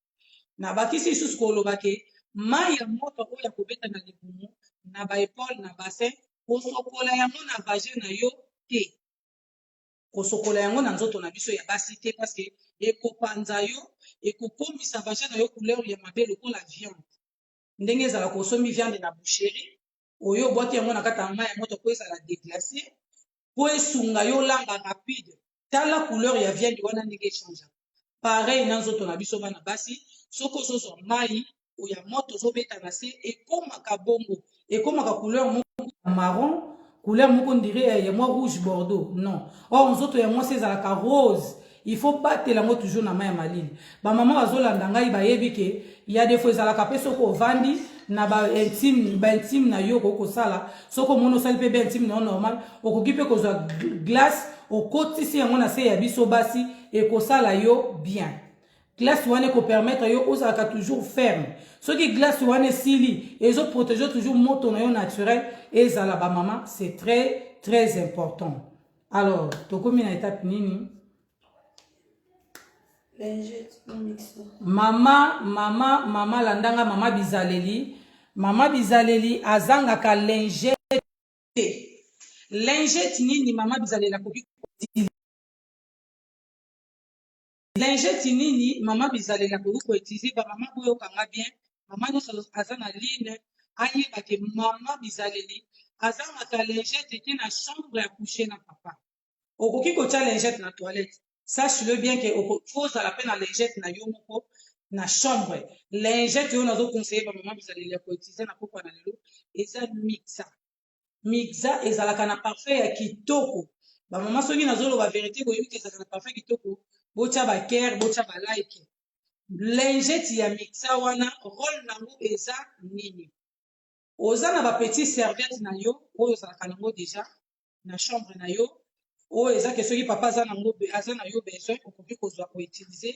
Nabakisi lisusu koloba ke mai ya moto oyo ya kobeta na libumu, na baépaule, na bassin, kosokola yango na vagin na yo te, kosokola yango na nzoto na biso ya basi te, parce que ekopanza yo, ekokomisa vagin na yo couleur ya mabe lokola viande. Ndenge ezalaka, osombi viande na boucherie, oyo obwaki yango na kati ya mai ya moto po ezala déglace, po esunga yo olamba rapide. Tala couleur ya viande wana ndenge echangeaka. Pareil na nzoto na biso bana basi, soki ozozwa mai ya moto, ozobeta na se, ekomaka bongo, ekomaka couleur moko marron, couleur moko ndire ya mwa rouge bordeaux. Non, or nzoto ya mwasi ezalaka rose. Il faut batela yango toujours na mai ya malili. Bamama bazolanda ngai bayebi ke ya des fois ezalaka mpe soki ovandi na baintime, baintime na yo, okoki kosala. Soki omoni osali mpe baintime na yo normal, okoki mpe kozwa glace, okotisi yango na se ya biso basi, ekosala yo bien. Glace wana ekopermettre yo ozalaka toujours ferme. Soki glace wana esili, ezoprotéger toujours moto na yo naturel ezala. Bamama, c'est très très important. Alors tokomi na étape nini? Lingette Mixa. Mama, mama, mama, landanga. Mama bizaleli, mama bizaleli azangaka lingette te. Lingette nini mama bizaleli akoki? Lingette nini mama bizaleli akoki koutiliser? Bamama, boyokanga bien. Mama nyonso aza na line ayeba ke mama bizaleli azangaka lingette te na chambre ya coucher na papa. Okoki kotia lingette na toilette, sache-le bien ke faut ozala mpe na lingette na yo moko na chambre. Lingette oyo nazoconseiller bamama bizaleli ya koutiliser na pokwa na lelo eza Mixa. Mixa ezalaka na parfum ya kitoko. Bamama, soki nazoloba vérité, boyebi ke ezalaka na parfum kitoko. Botya bacœur, botya balike. Lingette ya Mixa wana, rôle nango eza nini? Oza na bapetit serviette na yo oyo ozalaka nango déjà na chambre na yo, oyo eza ke soki papa aza nango, aza na yo besoin, okoki kozwa koutiliser,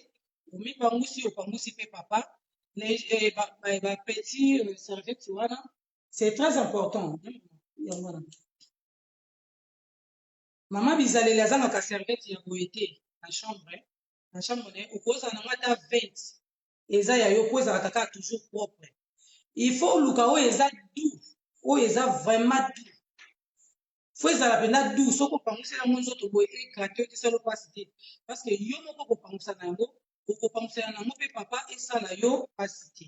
omipangusi, opangusi mpe papa. Bapetit serviette wana, c'est très important. Yango wana mama bizaleli azangaka serviette ya boye te na chambre. Na chambre na ye, okozala nango ata 20, eza ya yo, po ezalaka kaka toujours propre. Il faut oluka oyo eza doux, oyo eza vraiment doux. Faut ezala mpenza doux, soki opanguseli yango nzoto boye egrate yo te, esala yo mpasi te, parce que yo moko okopangusa na yango, okopangusela na yango mpe papa esala yo mpasi te.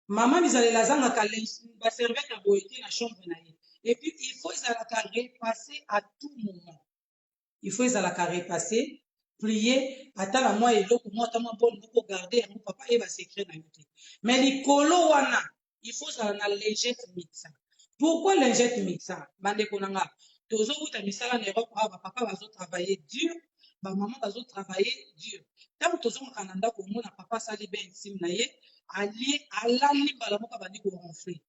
Mama bizalela azangaka ba serviette ya boye te na chambre na ye. Et puis il faut ezalaka repasser à tout moment, il faut ezalaka repasser, plier, ata na mwa eloko moko, ata mwa bone moko, garde yango, papa ayeba secret na yo te. Mais likolo wana il faut ozala na lingette Mixa. Pourquoi lingette Mixa? Bandeko na nga, tozowuta misala na Europe awa, bapapa bazotravaille dur, bamama bazotravaille dur. Ntango tozongaka na ndako, omona papa asali bain intime na ye, alie, alali, mbala moko abandi koronfler.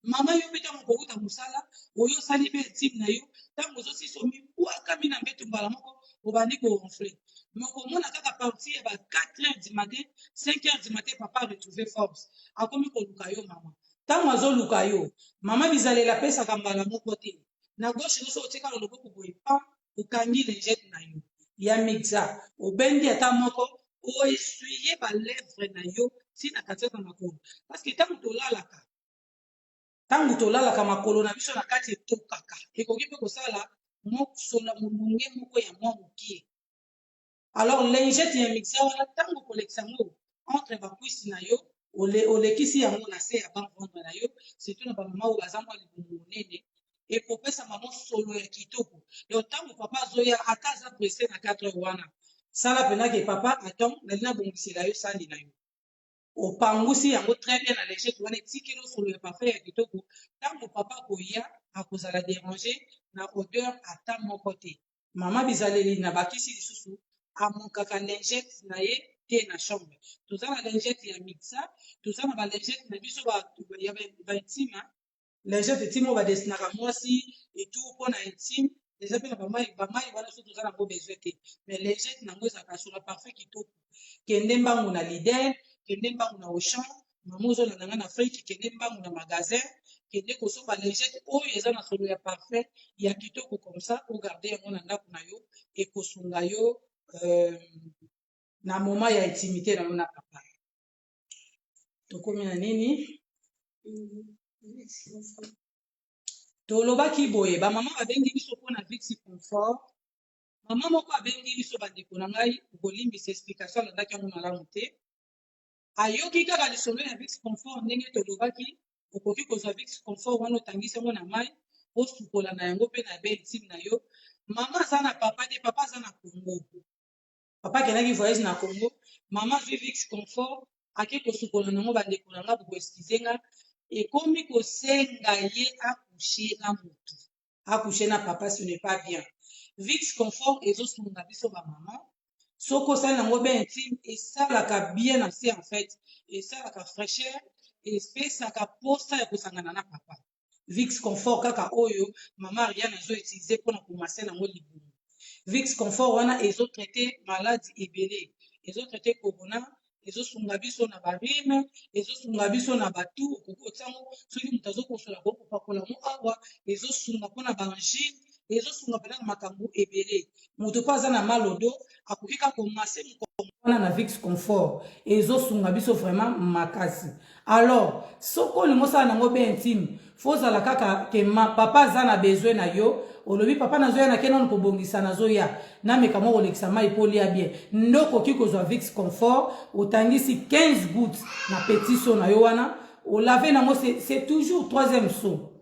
Mama, yo mpe ntango okowuta mosala oyo, osali bain intime na yo, ntango ozosisa, omibwakami na mbeto, mbala moko obandi koronfler. Mais okomona kaka partir ya ba 4 heures du matin, 5 heures du matin, papa retrouve force, akomi koluka yo mama. Ntango azoluka yo mama, bizalela apesaka mbala moko te. Na gauche nyonso otie kaka loboko boye, pa okangi lingette na yo ya Mixa, obendi ata moko, oessuyer balèvre na yo ntina katikati na makolo, parce que ntango tolalaka, makolo na biso na kati etokaka, ekoki mpe kosala mosola molunge moko ya mwa mokie. Alors lingette ya Mixa wana, ntango kolekisa yango entre bacuisse na yo, olekisi yango na se ya bas-ventre na yo, surtout na bamama oyo baza mwa libumu monene, ekopesa mama solo ya kitoko. Donc ntango papa azoya, ata aza pressé na 4 heures wana, sala mpenza ke papa, attends, nali nabongisela yo sani na yo. Opangusi yango très bien na lingette wana, etikeli solo ya parfum ya kitoko. Ntango papa akoya, akozala déranger na odeur ata moko te. Mama bizaleli na bakisi lisusu amokaka lingette na ye te na chambre. Toza na lingette ya Mixa, toza na balingette na biso ya baintime, lingette intime oyo badestinaka mwasi etout mpona intime. Eza mpe na bamai, bamai wana so toza nango besoin te, mais lingette nango ezalaka solo parfum kitoko. Kende mbangu na Lidl, kende mbangu na Auchan. Mama ozolanda nga na Afrique, kende mbangu na magasin, kende kosomba lingette oyo eza na solo ya parfum ya kitoko, comme ça ogarde yango na ndako na yo, ekosunga yo na moment ya intimité na yo na papa. Tokomi na nini? Tolobaki boye, bamama babengi biso mpona Vicks Confort. Mama moko abengi biso, bandeko na ngai, okolimbisa, explication alandaki yango malamu te. Ayoki kaka lisolo ya Vicks Confort, ndenge tolobaki okoki kozwa Vicks Confort wana, otangisi yango na mai, osukola na yango mpe na bain intime na yo. Mama aza na papa te, papa aza na Congo, papa akendaki voyage na Congo. Mama azwi Vicks Confort, ake kosukola nango. Bandeko na nga, bokoexcuser nga, ekomi kosenga ye acoucher na motu, acoucher na papa. Ce n'est pas bien. Vicks Confort ezosunga biso bamama. Soki osali yango bain intime, esalaka bien na se, en fait esalaka fraîcheur, epesaka posa ya kosangana na papa. Vicks Confort kaka oyo mama Ariane azoutiliser mpona komasser nango libumu. Vicks Confort wana ezotraiter maladi ebele, ezotraiter corona, ezosunga biso na barhume, ezosunga biso na batu. Okoki kotiango soki moto azokosola, akoki kopakola yango awa. Ezosunga mpona baangine, ezosunga mpena na makambo ebele. Moto mpo aza na mal au dos, akoki kaka komasser mokongo wana na Vicks Confort, ezosunga biso vraiment makasi. Alors soki olingi osala nango bain intime, faut ozala kaka ke ma, papa aza na besoin na yo. Olobi: "Papa, nazoya, nake nanu kobongisa, nazoya, nameka moko kolekisa mai mpo olia bien." Nde okoki kozwa Vicks Confort, otangisi 15 gouttes na petit seau na yo wana, olave nango. C'est toujours troisième seau.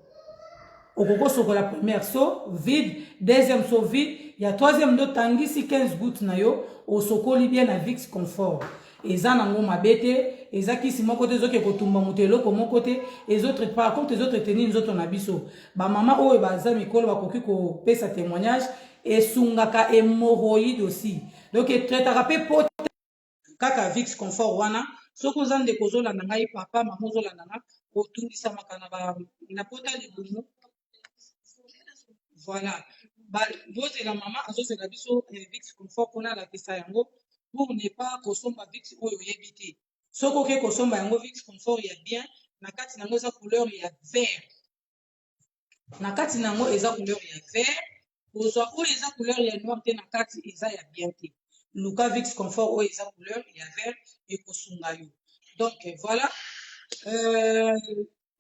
Okoki kosokola première seau vide, deuxième seau vide, ya troisième nde otangisi 15 gouttes na yo, osokoli bien na Vicks Confort. Eza nango mabe te, eza kisi moko te ezoki kotumba moto, eloko moko te. Par contre ezoentretenir nzoto na biso. Bamama oyo baza mikolo bakoki kopesa témoignage. Esungaka hémorroïde aussi, donc etraitaka mpe po kaka Vicks Confort wana. Soki oza ndeko ozolanda ngai, papa, mama ozolanda nga, otungisamaka na pota libumu, voilà, bozela mama azozela biso Vicks Confort mpona alakisa yango, pour ne pas kosomba Vicks oyo oyebi te. Soki oke kosomba yango, Vicks Confort ya bien, na kati na yango eza couleur ya vert, na kati na yango eza couleur ya vert. Kozwa oyo eza couleur ya noir te, na kati eza ya bien te. Luka Vicks Confort oyo eza couleur ya vert, ekosunga yo. Donc voilà,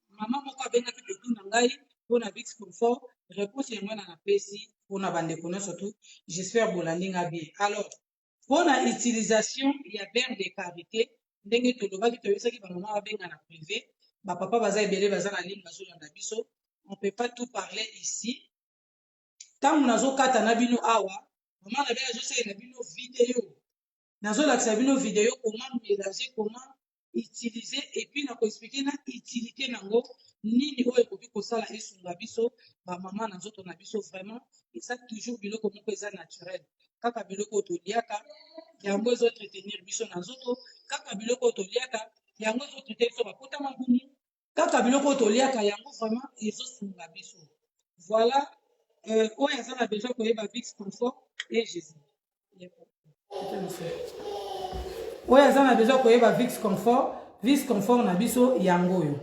mama moko abengaki kotuna ngai mpona Vicks Confort. Réponse yango wana napesi mpona bandeko nyonso tout. J'espère bolandi nga bien. Alors, mpona utilisation ya beurre de karité, ndenge tolobaki, toyebisaki bamama babenga na privé. Bapapa baza ebele, baza na ligne, bazolanda biso. On peut pas tout parler ici. Ntango nazokata na bino awa, mama na bino azosalela bino video, nazolakisa bino video comment mélanger, comment utiliser, et puis na koexpliquer na utilité nango nini oyo ekoki kosala, esunga biso bamama na nzoto na biso. Vraiment, eza toujours biloko moko eza naturel. Kaka biloko oyo toliaka, yango ezoentretenir biso na nzoto. Kaka biloko oyo toliaka, yango ezotraite biso bapota mabumu. Kaka biloko oyo toliaka, yango vraiment ezosunga biso. Voilà. Oyo aza na besoin koyeba Vicks Confort et Jésus, oyo aza na besoin koyeba Vicks Confort, Vicks Confort na biso yango oyo.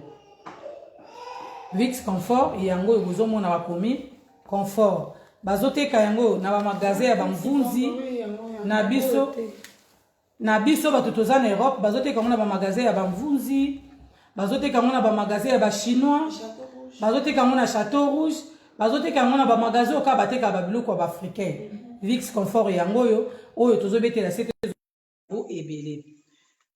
Vicks Confort yango oyo bozomona, bakomi Confort. Bazoteka yango na bamagasin ya bamvunzi na biso. Na biso bato toza na Europe, bazoteka yango na bamagasin ya bamvunzi, bazoteka yango na bamagasin ya bachinois, bazoteka yango na Chateau Rouge, bazoteka yango na bamagasin oyo kaka batekaka babiloko ya baafricain. Vicks Confort yango oyo, oyo tozobetela sete ebele.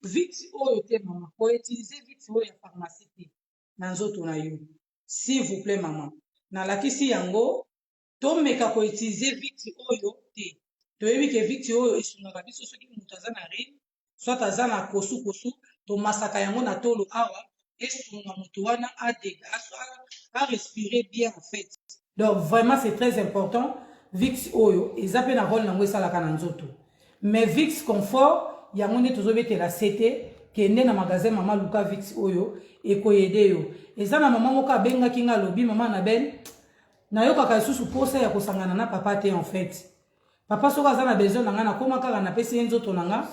Vicks oyo te, mama, koutiliser Vicks oyo ya pharmacie te na nzoto na yo, s'il vous plaît. Mama, nalakisi yango, tomeka koutiliser Vicks oyo te. Toyebi ke Vicks oyo esungaka biso soki moto aza na rhume, soit aza na kosukosu. Tomasaka yango na tolo awa, esunga moto wana arespirer bien en fait. Donc vraiment, c'est très important. Vicks oyo eza mpe na rôle nango esalaka na nzoto, mais Vicks Confort yango nde tozobetela sete. Kende na magasin, mama, luka Vicks oyo, ekoaider yo. Eza na mama moko abengaki nga, alobi: "Mama Anabel, nayokaka lisusu posa ya kosangana na papa te. En fait, papa soki aza na besoin na ngai, nakóma kaka napesi ye nzoto na nga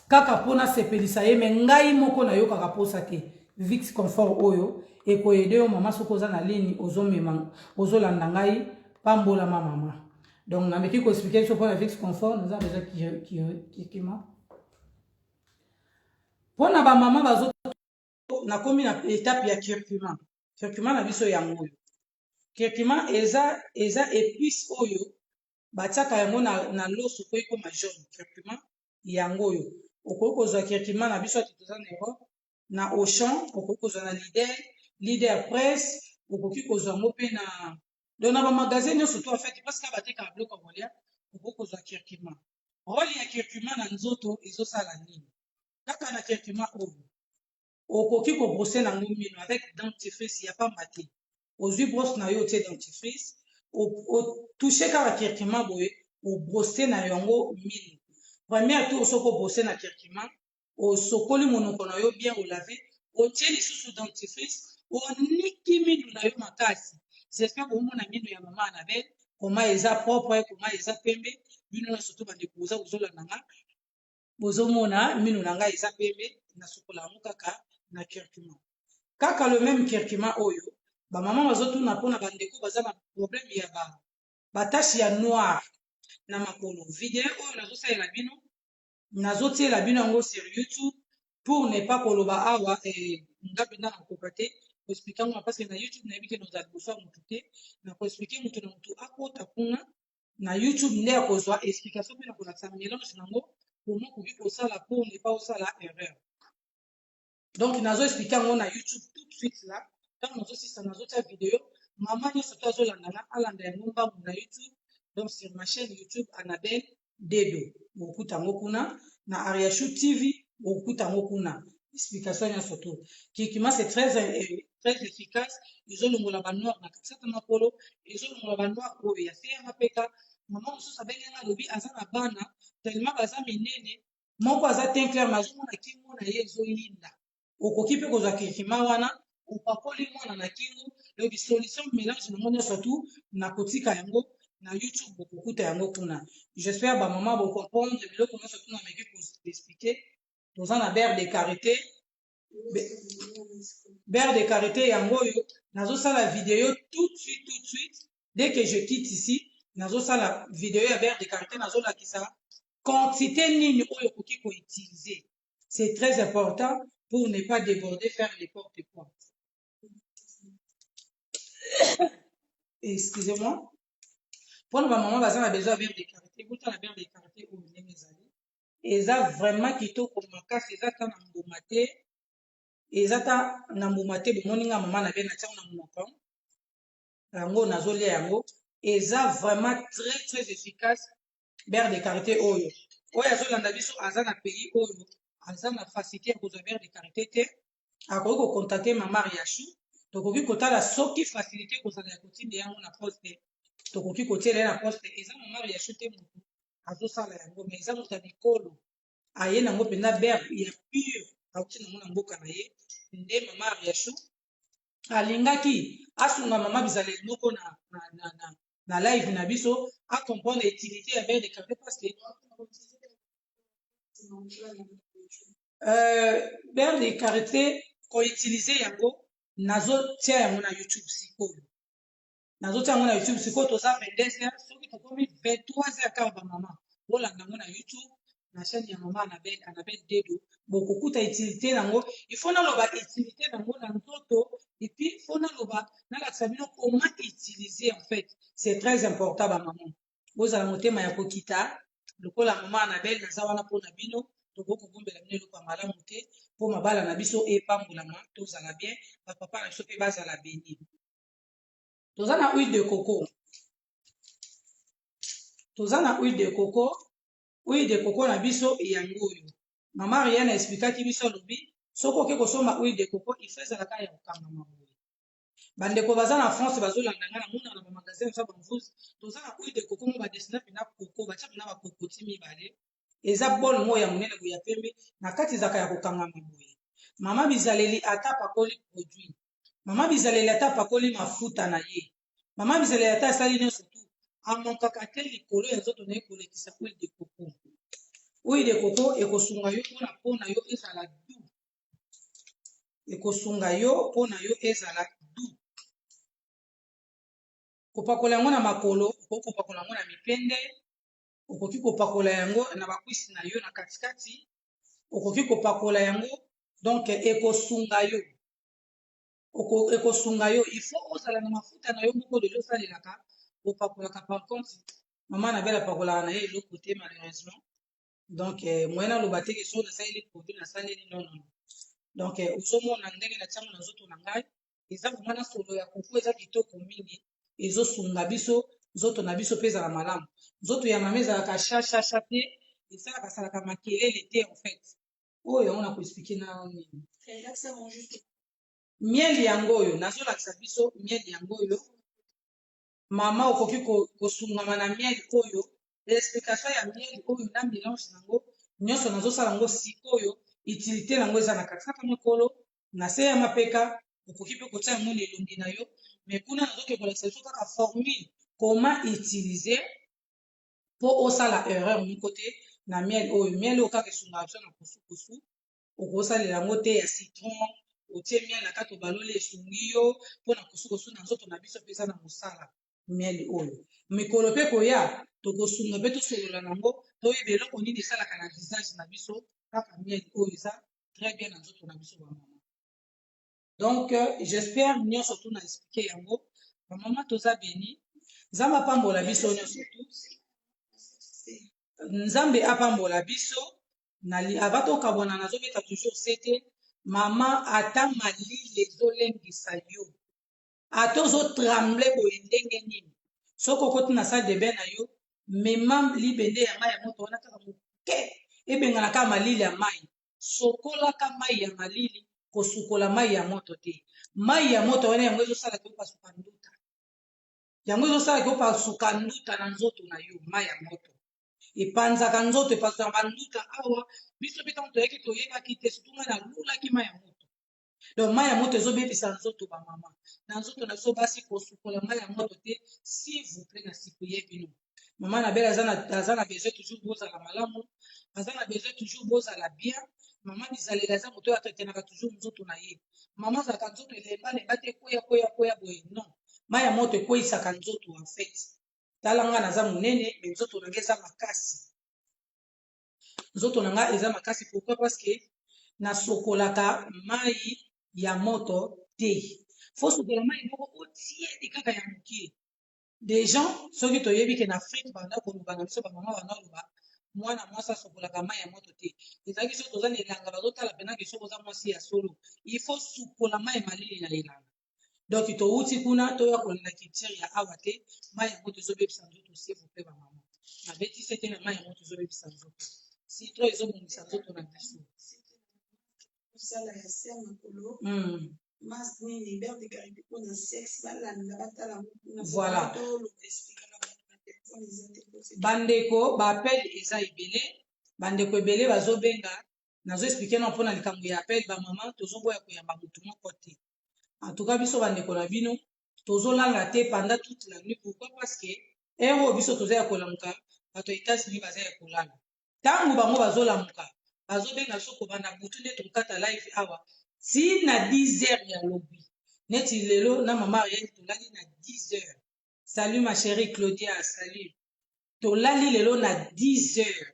kaka mpo nasepelisa ye, mais ngai moko nayokaka posa te." Vicks Confort oyo ekoaider yo, mama. Soki oza na ligne, ozomema, ozolanda ngai, pambolama, mama. Donc nameki koexpliquer biso mpona Vicks Confort. Naza besoin curcuma mpona bamama bazo. Nakomi na étape ya curcuma. Curcuma na biso yango oyo. Curcuma eza épice oyo batiaka yango na loso po ekoma jaune. Curcuma yango oyo. Okoki kozwa curcuma na biso ati toza na Europe, na Auchan, okoki kozwa na Leader, Leader Presse, okoki kozwa yango mpe na, donc, na bamagasin nyonso to en fait, parce que batekaka biloko ya kolia. Okoki kozwa curcuma. Rôle ya curcuma na nzoto ezosala nini? Kaka na curcuma oyo, okoki kobrosser nango mino avec dentifrice ya pamba te. Ozwi brosse na yo, otie dentifrice, otouche kaka curcuma boye, obrosser na yango mino. Première tour, soki obrosser na curcuma, osokoli monoko na yo bien, olaver, otie lisusu dentifrice, oniki minu na yo makasi. J'espère bomona mino ya mama Anabel koma eza propre, koma eza pembe. Bino nyonso to bandeko boza kozolanda nga, bozomona mino na ngai eza pembe. Nasukola yango kaka na curcuma, kaka le même curcuma oyo. Bamama bazotuna mpona bandeko baza na problème ya bataches ya noir na makolo. Video oyo nazosalela bino, nazotiela bino yango sur YouTube pour ne pas koloba awa. Nga mpenza nakoka te koexpliquer yango, parce que na YouTube nayebi ke nozala liboso ya motu te. Na koexpliquer, motu na motu akota kuna na YouTube nde akozwa explication mpe na kolakisa mélange nango, comment okoki kosala pour ne pas osala erreur. Donc nazo expliquer yango na YouTube tout de suite là. Ntango nazosisa, nazotia video. Mama nyonso to azolanda nga, alanda yango mbangu na YouTube, donc sur ma chaîne YouTube Annabelle Dedo, bokokuta yango kuna. Na Ariashu TV, bokokuta yango kuna, explication nyonso to. Curcuma, c'est très, très efficace. Ezolongola banoir na katikati ya makolo, ezolongola banoir oyo ya se ya mapeka. Mama mosusu abengi nga, alobi aza na bana tellement baza minene, moko aza teint clair, mais azomona kingo na ye ezoyinda. Okoki mpe kozwa curcuma wana, opakoli mwana na kingo. Donc solution, mélange nango nyonso tu nakotika yango na YouTube, bokokuta yango kuna. J'espère bamama bocomprendre biloko nyonso tu nameki koexpliquer. Toza na beurre de karité. Beurre de karité yango oyo. Nazosala video tout de suite, tout de suite, dès que je quitte ici, nazosala video ya beurre de karité. Nazolakisa quantité nini oyo okoki koutiliser. C'est très important pour ne pas déborder, faire n'importe quoi. Excusez-moi, mpona bamama baza na besoin ya beurre de karité, botala beurre de karité oyo ndenge ezali. Eza vraiment kitoko makasi, eza ta na mbuma te, eza ta na mbuma te. Bomoni nga mama na be natiango na monoko yango, nazolia yango. Eza vraiment très très efficace, beurre de karité oyo. Oyo azolanda biso aza na pays oyo aza na facilité ya kozwa beurre de karité te, akoki kocontacter mama Riachou. Tokoki kotala soki facilité kozala ya kotinda yango na poste, tokoki kotiela ye na poste. Eza mama Riachou te motu azosala yango, mais eza moto ya bikolo aye nango mpenza, beurre ya pure auti nango na mboka na ye. Nde mama Riachou alingaki asunga mama bizaleli moko na live na biso, acomprendre utilité ya beurre de karité, parce que beurre de karité, koutiliser yango, nazotia yango na YouTube sikoyo. Nazotia yango na YouTube sikoyo. Toza 22 heures, soki tokomi 23 heures kaka, bamama bolanda yango na YouTube, na chaîne ya mama Anabel, Anabel Dedo. Bokokuta utilité nango. Il faut naloba utilité nango na nzoto, et puis faut naloba, nalakisa bino comment utiliser. En fait, c'est très important. Bamama, bozala motema ya kokita lokola mama Anabel. Naza wana mpona bino. Tokoki kobombela bino eloko ya malamu te mpo mabala na biso epambolama, tozala bien, bapapa na biso mpe bazala béni. Toza na huile de coco, toza na huile de coco. Huile de coco na biso yango oyo. Mama Riane expliquaki biso, alobi soki oke kosomba huile de coco, il faut ezalaka ya kokangama boye. Bandeko baza na France bazolanda nga, namona na bamagasin eza bamvuzi. Toza na huile de coco mo badessiner mpena coco, batia mpena bakokoti mibale. Eza bol moko ya monene boye ya pembe, na kati ezalaka ya kokangama boye. Mama Bizaleli ata apakoli produit, mama Bizaleli ata apakoli mafuta na ye, mama Bizaleli ata asali nyonso tu, amonkaka te likolo ya nzoto na ye kolekisa huile de coco. Huile de coco ekosunga yo mpona mpona yo ezala doux, ekosunga yo mpona yo ezala doux. Kopakola yango na makolo, okoki kopakola yango na mipende, okoki kopakola yango na bacuisses na yo na katikati, okoki kopakola yango. Donc ekosunga yo, ekosunga yo. Il faut ozala na mafuta na yo moko deja osalelaka, opakolaka. Par contre, mama na bele apakolaka na ye eloko te, malheureusement. Donc moyen naloba te ke soki nasaleli produit, nasaleli, non, non. Donc ozomona ndenge natiango na nzoto na ngai, eza vraiment na solo ya koko, eza kitoko mingi. Ezosunga biso nzoto na biso mpe ezala malamu. Nzoto ya mama ezalaka shashasha te, esalaka salaka makelele te. En fait, oyo yango na koexpliquer na nini. Miel yango oyo nazolakisa biso, miel yango oyo, mama okoki kosungama na miel oyo. Explication ya miel oyo na mélange nango nyonso nazosala yango sikoyo. Utilité nango eza na katikati makolo, na se ya mapeka, okoki mpe kotia yango na elongi na yo. Mais kuna nazoki kolakisa biso kaka formule, comment utiliser, mpo osala erreur moko te na miel oyo. Miel oyo kaka esungaka biso na kosukosu. Okosalela yango te ya citron, otie miel na kati, obaloli, esungi yo mpona kosukosu na nzoto na biso mpe eza na mosala. Miel oyo, mikolo mpe koya, tokosunga mpe tosolola nango, toyeba eloko nini esalaka na visage na biso. Kaka miel oyo eza très bien na nzoto na biso bamama. Donc j'espère nyonso tu na expliquer yango. Bamama, toza béni. Nzambe apambola biso nyonso tu, Nzambe apambola biso. Avant tokabwana, nazobeta toujours sete: mama, ata malili ezolengisa yo, ata ozotrembler boye ndenge nini, soki okoti na salle de bain na yo, mema libende ya mai ya moto wana kaka moke, ebengana kaka malili ya mai. Sokolaka mai ya malili, kosukola mai ya moto te. Mai ya moto wana, yango ezosalaka opasuka nduta, yango ezosalaka opasuka nduta na nzoto na yo. Mai ya moto epanzaka nzoto, epasukaka banduta. Awa biso mpe ntango toyaki, toyebaki te, surtout ngai nalulaki mai ya moto. Donc mai ya moto ezobebisa nzoto. Bamama, na nzoto na biso basi, kosukola mai ya moto te, s'il vous plaît. Na supplier bino. Mama na bele aza na besoin toujours bozala malamu, aza na besoin toujours bozala bien. Mama Bizalela aza moto oyo atretenaka toujours nzoto na ye. Mama azalaka nzoto elembalemba te, kweya kweya kweya boye, non. Mai ya moto ekweyisaka nzoto. En fait, tala nga, naza monene, mais nzoto na ngai eza makasi, nzoto na ngai eza makasi. Pourquoi? Parce que nasokolaka mai ya moto te. Faut sokola mai moko otiedi kaka ya mokie. Des gens soki toyebi ke na Afrique banda koloba na biso ba mama banda koloba mwana mwasi asokolaka mai ya moto te. Ezalaki soki toza na elanga bazotala mpena ke soki oza mwasi ya solo il faut sukola mai malili na elanga. Donc towuti kuna toya kolanda culture ya awa te, mai ya moto ezobebisa nzoto s'il vous plaît ba mama. Nabeti sete na mai ya moto ezobebisa nzoto. Citron ezobongisa nzoto na biso. Kosala ya se ya makolo. Mas nini beurre de karité pona sexe balanda batala yango kuna Voilà. toloba expliquaka bato na telefone eza te po c'est Bandeko ba appel eza ebele, bandeko ebele bazobenga, nazo expliquer nano mpona likambo ya appel ba mama tozoboya koyamba motu moko te. En tout cas biso bandeko na bino tozolala te pendant toute la nuit. Pourquoi? Parce que heure oyo biso toza ya kolamuka, bato ya États-Unis baza ya kolala. Ntango bango bazolamuka bazobenga biso kobanda butu nde tokokata live awa ti na 10 heures ya lobi. Neti lelo na mama Ariel tolali na 10 heures. Salut ma chérie Claudia, salut. Tolali lelo na 10 heures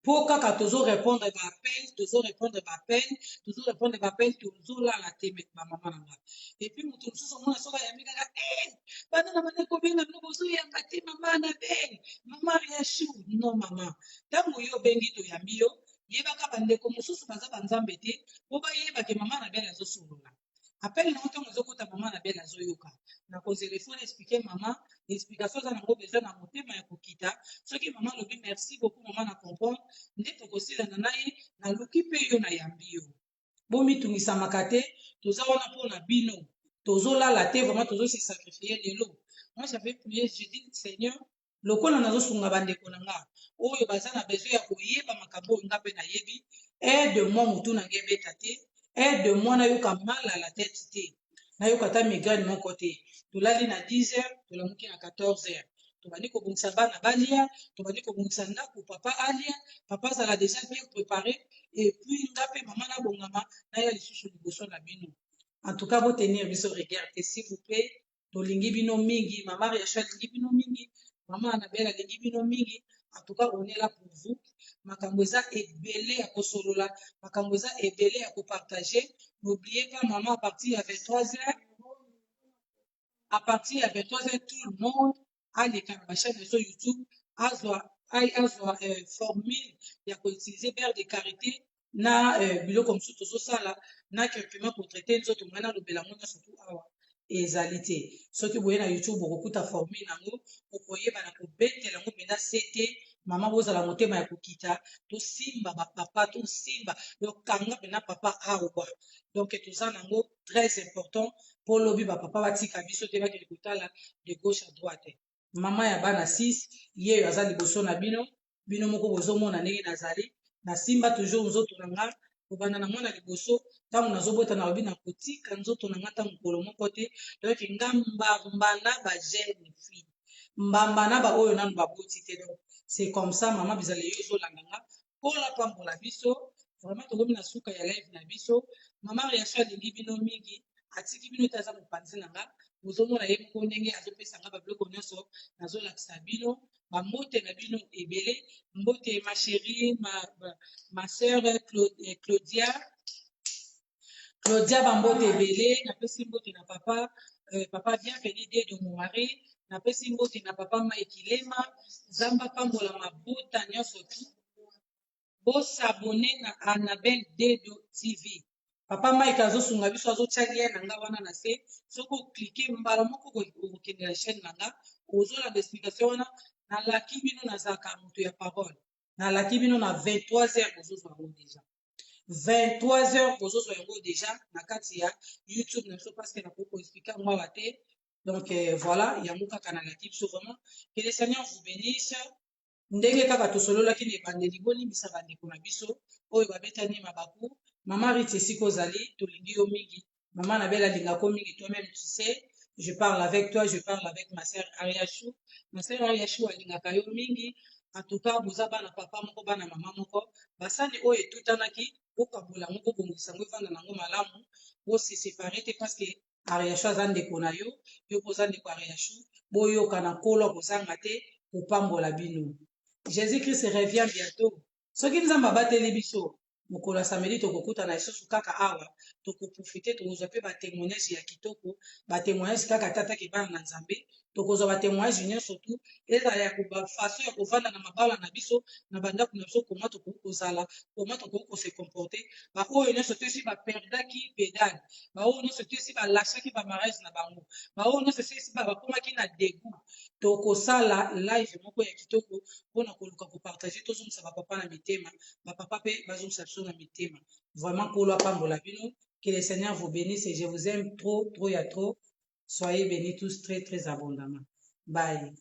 po kaka tozo répondre ba appel, tozo répondre ba appel, tozo répondre ba appel, tozolala te me ba mama na nga. Et puis moto mosusu omona soki ayambi kaka eh bana na bana kobenga bino bozoyamba te mama Annabelle, mama Riachou. Non mama, ntango yo obengi toyambi yo, yebaka bandeko mosusu baza banzambe te po bayeba ke mama Annabelle azosolola. Appel na yo ntango ezokota mama Annabelle azoyoka. Nakozela il faut na expliquer mama, explication aza nango besoin na motema ya kokita. Soki mama alobi merci beaucoup mama na comprendre, nde tokosilana na ye, naluki mpe yo nayambi yo. Bomitungisamaka te, toza wana mpona bino. Tozolala te, vraiment tozo se sacrifier lelo. Moi j'avais prié, je dis Seigneur, lokola nazosunga bandeko na nga oyo baza na besoin ya koyeba makambo oyo nga mpe nayebi, aide moi motu na nga ebeta te, aide moi nayoka mal à la tête te, nayoka ata migraine moko te. Tolali na 10 heures, tolamuki na 14 heures. Tobandi kobongisa bana balia, tobandi kobongisa ndako papa alia, papa azala déjà bien préparé, et puis nga mpe mama nabongama naya lisusu liboso na bino. En tout cas botenir biso rigueur te s'il vous plaît. Tolingi bino mingi, mama Riacho alingi bino mingi, mama Annabelle alingi bino mingi. En tout cas on est là pour vous. Makambo eza ebele ya kosolola, makambo eza ebele ya kopartager. N'oubliez pas maman, à partir ya 23h, à partir ya 23h tout le monde aleka na ba chaîne na biso YouTube, azwa azwa formule ya koutiliser beurre de karité na biloko mosusu tozosala na curcuma kotraiter nzoto. Ngai nalobela yango nyonso tu awa ezali te. Soki boye na YouTube okokuta formule nango, okoyeba na kobetela yango mpenza se te. Mama bozala motema ya kokita, tosimba bapapa, tosimba lokanga mpenza papa awa. Donc toza nango très important mpo lobi bapapa batika biso te bakende kotala de gauche à droite. Mama ya bana 6 ye oyo aza liboso na bino, bino moko bozomona ndenge nazali nasimba toujours nzoto na nga kobanda na mwana liboso. Ntango nazobota nalobi nakotika nzoto na nga ntango mokolo moko te. Donc nga mbamba na ba jeune fille, mbamba na baoyo nanu baboti te. Donc c'est comme ça mama bizala yo ozolanda nga mpola pambola biso. Vraiment tokomi na suka ya live na biso. Mama Riacho alingi bino mingi, atiki bino te, aza mopanzi na nga. Bozomona ye moko ndenge azopesa nga babiloko nyonso nazolakisa bino. Bambote na bino ebele, mbote ma chérie, ma sœur Claudia, Claudia, bambote ebele. Napesi mbote na papa Bienvenu de mon mari, napesi mbote na papa Mike Lema. Nzambe apambola mabota nyonso tu. Bos'abonner na Annabelle Dedo TV. Papa Mike azosunga biso, azotia lien na nga wana na se. Soki ocliquer mbala moko okokende na chaîne na nga, ozolanda explication wana. Nalaki bino nazalaka moto ya parole. Nalaki bino na 23 heures bozozwa yango déjà, 23 heures bozozwa yango déjà na kati ya YouTube na biso, parce que nakoki koexpliquer yango awa te. Donc voilà, yango kaka nalaki biso. Vraiment que le Seigneur vous bénisse. Ndenge kaka tosololaki na ebandeli, bolimbisa bandeko na biso oyo babetani mabaku. Mama Riti, esika ozali, tolingi yo mingi. Mama Annabelle alingako mingi. Toi-même tu sais, je parle avec toi, je parle avec ma sœur Ariachou. Ma sœur Ariachou alingaka yo mingi. En tout cas boza bana papa moko, bana mama moko. Basani oyo etutanaki, bokabola yango, bobongisa yango, evanda nango malamu, bose séparer te, parce que Ariachou aza ndeko na yo, yo mpo oza ndeko Ariachou. Boyoka na nkolo akozanga te kopambola bino. Jésus Christ revient bientôt. Soki Nzambe abateli biso, mokolo ya samedi tokokutana lisusu kaka awa, tokoprofiter, tokozwa mpe batémoignage ya kitoko, batémoignage kaka tataki bana na Nzambe. Tokozwa ba témoignage nyonso tu, ezala ya façon ya kovanda na mabala na biso, na bandako na biso, koma tokoki kozala, koma tokoki kose comporter. Baoyo nyonso to esi baperdaki pédale, baoyo nyonso to esi balâchaki bamariage na bango, baoyo nyonso to esi bakomaki na dégoût, tokosala live moko ya kitoko mpona koluka kopartager. Tozongisa bapapa na mitema, bapapa mpe bazongisa biso na mitema. Vraiment, Nkolo apambola bino. Que le Seigneur vous bénisse et je vous aime trop, trop ya trop. Soyez bénis tous très très abondamment. Bye.